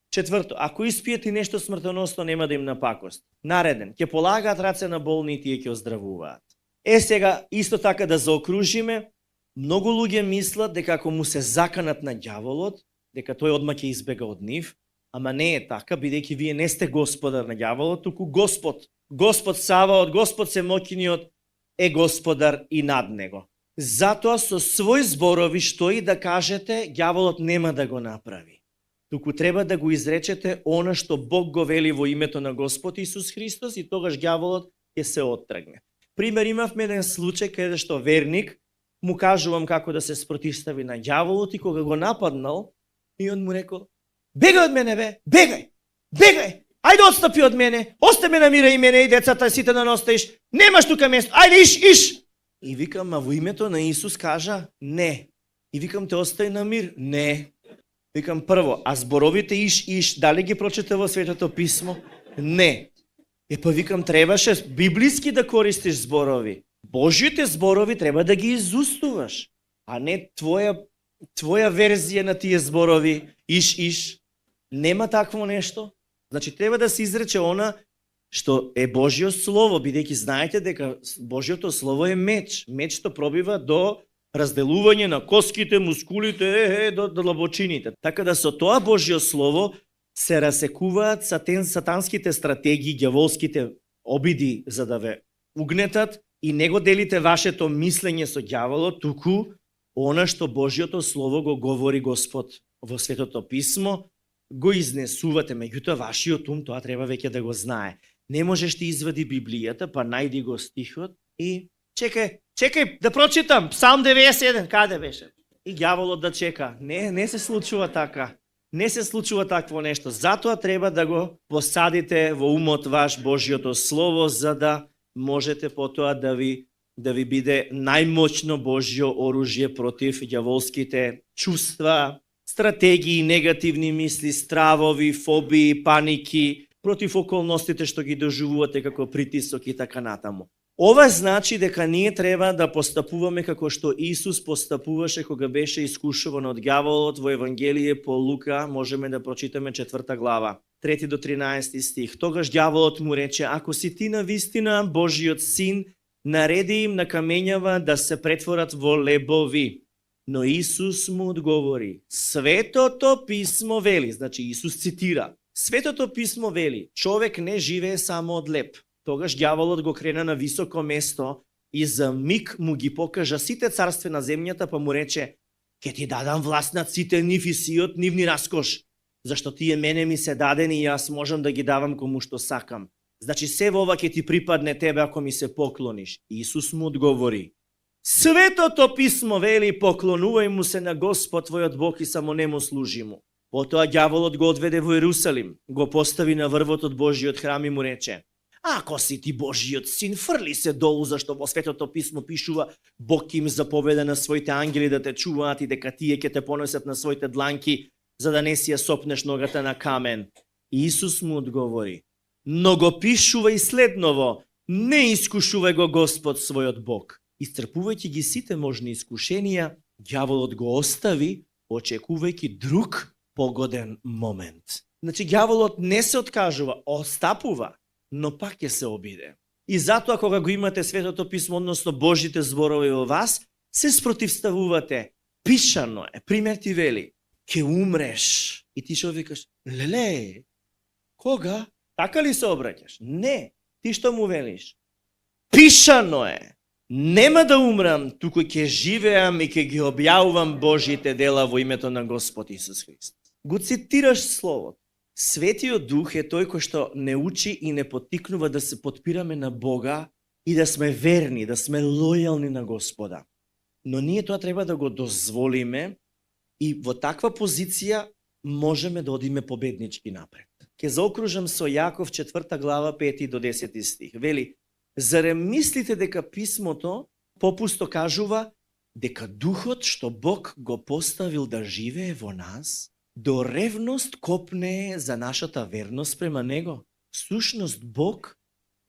Четврто, ако испијат и нешто смртоносно, нема да им напакост. Нареден, ќе полагаат раце на болни и тие ќе оздравуваат. Сега, исто така да заокружиме, многу луѓе мислат дека ако му се заканат на ѓаволот, дека тој одма ќе избега од нив, ама не е така, бидејќи вие не сте господар на ѓаволот, туку Господ. Господ Саваот, Господ Семокиниот е господар и над него. Затоа со свој зборови што и да кажете, ѓаволот нема да го направи. Туку треба да го изречете она што Бог го вели во името на Господ Исус Христос и тогаш ѓаволот ќе се оттргне. Пример, имавме еден случај каде што верник му кажувам како да се спротивстави на ѓаволот и кога го нападнал, и он му рекол: "Бегај од мене, бе, бегај! Бегај! Ајде отстапи од мене, остави ме на мира и мене и децата сите на нос стоиш. Немаш тука место. Ајде иш!" И викам, а во името на Исус кажа: "Не." И викам, те остави на мир? Не. Викам, прво, а зборовите иш, дали ги прочете во Светото Писмо? Не. Па викам, требаше библиски да користиш зборови. Божјите зборови треба да ги изустуваш, а не твоја верзија на тие зборови иш. Нема такво нешто. Значи, треба да се изрече она што е Божјо Слово, бидејќи знаете дека Божјото Слово е меч. Меч што пробива до разделување на коските, мускулите, до длабочините. Така да со тоа Божјо Слово се расекуваат сатанските стратегии, ѓаволските обиди за да ве угнетат и не го делите вашето мислење со ѓаволот, туку она што Божјото Слово го говори Господ во Светото Писмо, го изнесувате, меѓутоа вашиот ум тоа треба веќе да го знае. Не можеш ти извади Библијата, па најди го стихот и чекај да прочитам, Псалм 91, каде беше? И ѓаволот да чека. Не се случува така. Не се случува такво нешто. Затоа треба да го посадите во умот ваш Божјото Слово, за да можете потоа да ви биде најмоćно Божјо оружје против ѓаволските чувства, стратегии, негативни мисли, стравови, фобии, паники, против околностите што ги доживувате како притисок и така натаму. Ова значи дека ние треба да постапуваме како што Исус постапуваше кога беше искушуван од ѓаволот во Евангелие по Лука, можеме да прочитаме 4 глава, 3 до 13 стих. Тогаш ѓаволот му рече: "Ако си ти навистина Божиот син, нареди им на камењава да се претворат во лебови." Но Исус му одговори: "Светото Писмо вели", значи Исус цитира, "Светото Писмо вели, човек не живее само од леб." Тогаш ѓаволот го крена на високо место и за миг му ги покажа сите царства на земјата, па му рече: "Ке ти дадам власт над сите нив и сиот нивни раскош, зашто тие мене ми се дадени и јас можам да ги давам кому што сакам. Значи се во ова ќе ти припадне тебе ако ми се поклониш." Исус му одговори: Светото писмо вели, поклонувај му се на Господ твојот Бог и само нему служи му. Потоа ѓаволот го одведе во Ерусалим, го постави на врвот од Божиот храм и му рече: Ако си ти Божиот син, фрли се долу, зашто во Светото писмо пишува: Бог им заповеда на своите ангели да те чуваат и дека тие ќе те понесат на своите дланки, за да не си ја сопнеш ногата на камен. Исус му одговори: Но го пишувај следново: Не искушувај го Господ својот Бог. Истрпувајќи ги сите можни искушенија, ѓаволот го остави, очекувајќи друг погоден момент. Значи, ѓаволот не се откажува, остапува, но пак ќе се обиде. И затоа кога го имате Светото писмо, односно Божите зборови во вас, се спротивставувате. Пишано е, пример ти вели: ќе умреш. И ти што викаш: Леле, кога? Така ли се обраќаш? Не, ти што му велиш? Пишано е: Нема да умрам, туку ќе живеам и ќе ги објавувам Божите дела во името на Господ Исус Христос. Го цитираш Словото. Светиот Дух е тој кој што не учи и не поттикнува да се потпираме на Бога и да сме верни, да сме лојални на Господа. Но ние тоа треба да го дозволиме и во таква позиција можеме да одиме победнички напред. Ке заокружам со Јаков 4 глава 5 до 10 стих. Вели: Зарем мислите дека писмото попусто кажува дека Духот што Бог го поставил да живее во нас, до ревност копне за нашата верност према Него? Сушност Бог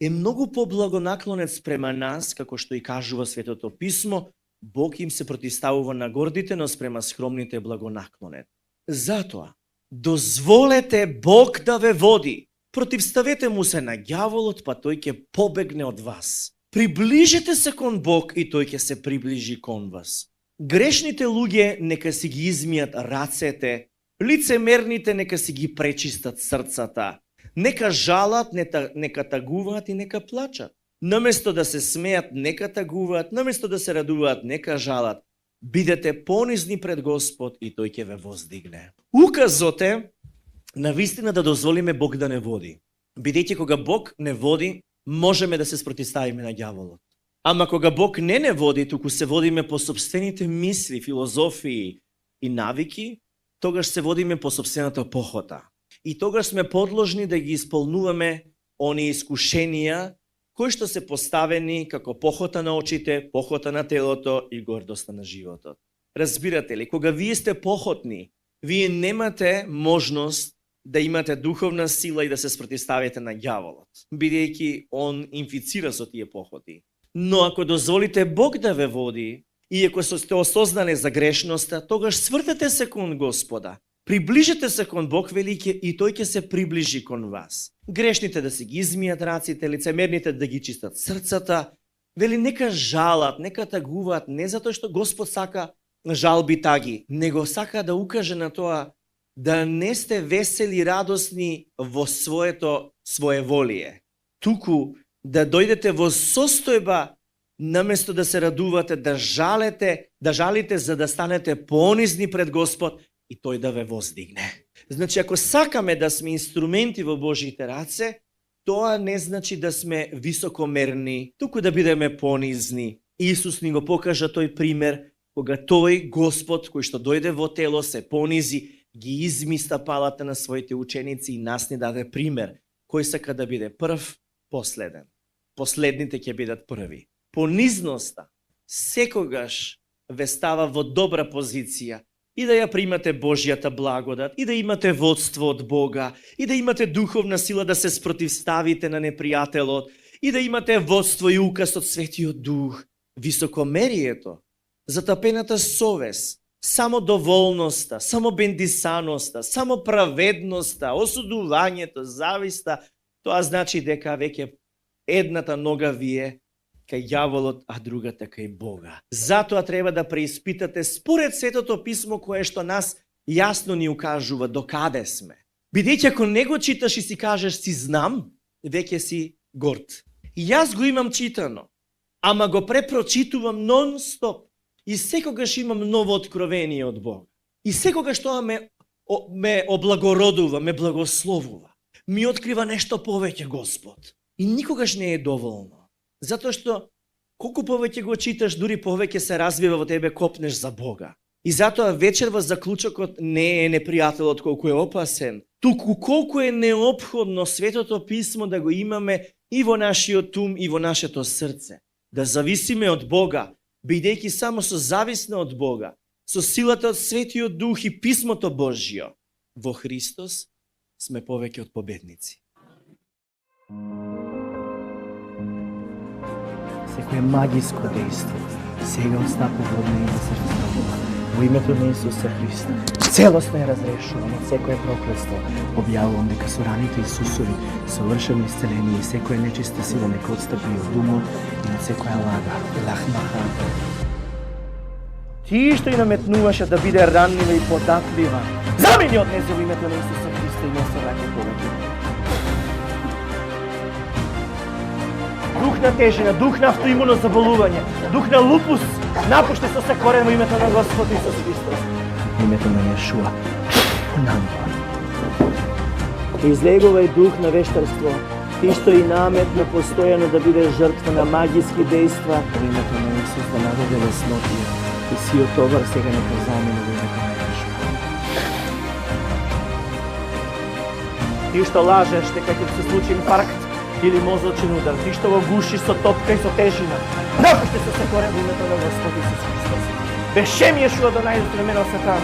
е многу поблагонаклонет спрема нас, како што и кажува Светото писмо: Бог им се противставува на гордите, но спрема скромните благонаклонет. Затоа, дозволете Бог да ве води. Противставете му се на ѓаволот, па тој ќе побегне од вас. Приближете се кон Бог и тој ќе се приближи кон вас. Грешните луѓе нека си ги измијат рацете, лицемерните нека си ги пречистат срцата, нека жалат, нека тагуваат и нека плачат. Наместо да се смеат, нека тагуваат, наместо да се радуваат, нека жалат. Бидете понизни пред Господ и тој ќе ве воздигне. Указот е навистина да дозволиме Бог да не води. Бидејќи кога Бог не води, можеме да се спротивставиме на ѓаволот. Ама кога Бог не води, туку се водиме по собствените мисли, филозофии и навики, тогаш се водиме по собствената похота. И тогаш сме подложни да ги исполнуваме оние искушенија кои што се поставени како похота на очите, похота на телото и гордоста на животот. Разбирате ли, кога вие сте похотни, вие немате можност да имате духовна сила и да се спротивставите на ѓаволот, бидејќи он инфицира со тие похоти. Но ако дозволите Бог да ве води и ако сте осознали за грешноста, тогаш свртете се кон Господа. Приближете се кон Бог, велике, и тој ќе се приближи кон вас. Грешните да си ги измијат раците, лицемерните да ги чистат срцата, вели нека жалат, нека тагуваат, не затоа што Господ сака жалби таги, него сака да укаже на тоа да не сте весели, радосни во своеволие, туку да дојдете во состојба, наместо да се радувате, да жалите за да станете понизни пред Господ и тој да ве воздигне. Значи, ако сакаме да сме инструменти во Божите раце, тоа не значи да сме високомерни, туку да бидеме понизни. Исус ни го покажа тој пример, кога тој Господ, кој што дојде во тело, се понизи, ги изми стапалата на своите ученици и нас ни даде пример. Кој сака да биде прв, последен. Последните ќе бидат први. Понизноста секогаш ве става во добра позиција и да ја примате Божјата благодат, и да имате водство од Бога, и да имате духовна сила да се спротивставите на непријателот, и да имате водство и указ од Светиот Дух. Високомерието, затапената совест, самодоволноста, самобендисаноста, самоправедноста, осудувањето, зависта, тоа значи дека веќе едната нога ви е кај ѓаволот, а другата кај Бога. Затоа треба да преиспитате според Светото писмо кое што нас јасно ни укажува докаде сме. Бидејќи ако не го читаш и си кажеш си знам, веќе си горд. И јас го имам читано, ама го препрочитувам нон-стоп и секогаш имам ново откровение од Бога. И секогаш тоа ме облагородува, ме благословува. Ми открива нешто повеќе Господ. И никогаш не е доволно. Затоа што колку повеќе го читаш, дури повеќе се развива во тебе, копнеш за Бога. И затоа вечерва заклучокот не е непријателот колку е опасен, туку колку е неопходно Светото Писмо да го имаме и во нашиот ум и во нашето срце. Да зависиме од Бога, бидејќи само со зависна од Бога, со силата од Светиот Дух и Писмото Божјо, во Христос сме повеќе од победници. Секое магиско дејство сега отстапува од нејно срце. Во името на Исуса Христа, целосно е разрешувано од секое проклетство. Објавувам дека со раните Исусови совршено исцеление и секоја нечиста сила нека отстапи од умот и од секоја лага. Лахмаха. Ти што и наметнуваше да биде ранлива и податлива, замени од незе во името на Исуса Христа и не се враќа повеќе. Дух на тежина, дух на автоимуно заболување, дух на лупус, напуште со се корен во името на Господ Исус Христос. Во името на Јешуа. Надвор. Излегувај дух на вештарство, ти што и наметно постојано да биде жртва на магиски дејства, во името на Исус да наведе леснотија. И сиот товар сега нека замени во името на Јешуа. Ти што лажеш дека ќе се случи инфаркт или мозочен удар, ти што го гушиш со топка и со тежина, напуште се се корен во името на Господ Исус Христос. Бешем Јешуа да најстремено Сатан,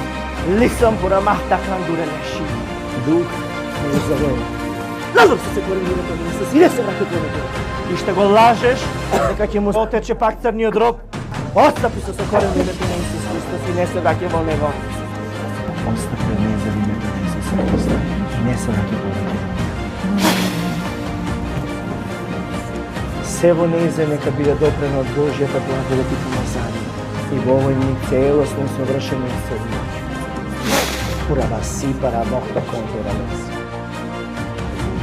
лисам пора махта кандуре неши. Дух не завоја. Назов се корен во името на Исус и не се враќа во него. И што го лажеш дека ќе му отече пак црниот роб, отстапи се корен во името на Исус Христос и не се враќа во него. Отстапи од нејзе во името на Исус Христос и не се враќа во него. Се во нејзе нека биде допрено од Божјата благодат и помазание и во овој миг целосно совршено исцеление. Урава си пара мохта контура лес.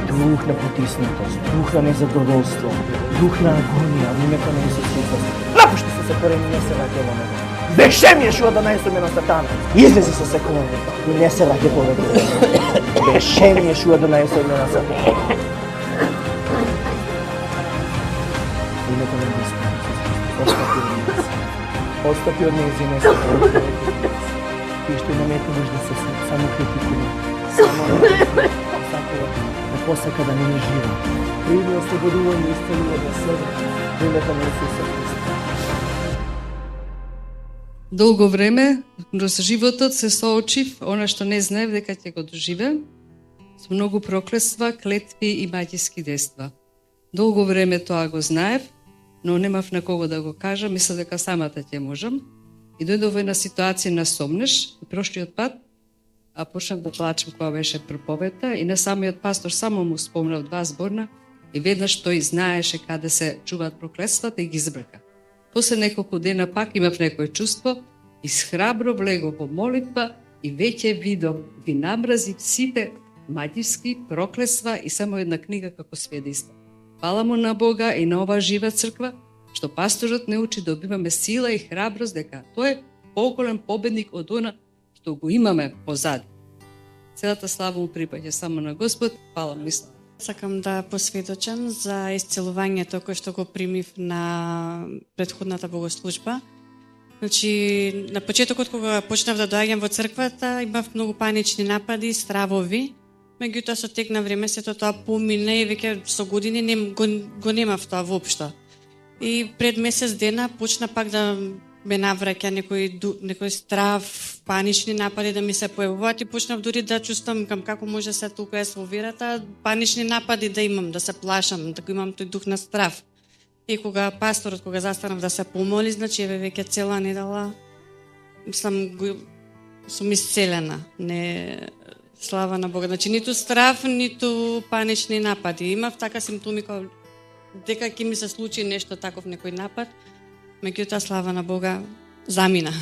Дух на потиснатост, дух на незадоволство, дух на агонија во името на Исус Христос. Напушти се корен и не се враќа во него. Бешем Јешуа да најстремено Сатан. Излези со се корен и не се враќа повеќе. Бешем Јешуа да најстремено Сатан. Името на Господ Исус Христос. Отстапи од нејзе и не се враќа. Ти што наметнуваш да се само критикува, само да посака да не ни жива. Прими ослободување и исцелување на себе во името на Исуса Христа. Долго време со животот се соочив, она што не знаев дека ќе го доживеам, со многу проклетства, клетви и магиски дејства. Долго време тоа го знаев, но немав на кого да го кажам, мислев дека самата ќе можам. И дојдов во една ситуација на сомнеш, и прошлиот пат, а почнав да плачам кога беше проповедта, и на самиот пастор само му спомнав 2 зборна, и веднаш тој знаеше каде се чуваат проклетствата и ги збрка. После неколку дена пак имав некој чувство, и храбро влегов во молитва, и веќе видов, ги намразив сите магиски проклетства и само една книга како сведојство. Фала му на Бога и на оваа жива црква, што пасторот не учи да добиваме сила и храброст дека тој е поголем победник од она што го имаме позади. Целата слава му припаѓа само на Господ. Фала му исто. Сакам да посведочам за исцелувањето кој што го примив на претходната богослужба. Значи, на почетокот кога почнав да доаѓам во црквата, имав многу панични напади, стравови. Меѓутоа со тек на време сето тоа помина и веќе со години го немав тоа воопшто. И пред месец дена почна пак да ме навраќа некој страв, панични напади да ми се појавуваат и почнав дури да чувствам како може се толку е со верата, панични напади да имам, да се плашам, да имам тој дух на страв. И кога пасторот, кога застанав да се помоли, значи еве веќе цела недела сум исцелена. Не, слава на Бога. Значи ниту страв, ниту панични напади. Имав така симптоми дека ќе ми се случи нешто таков, некој напад, меѓутоа слава на Бога замина.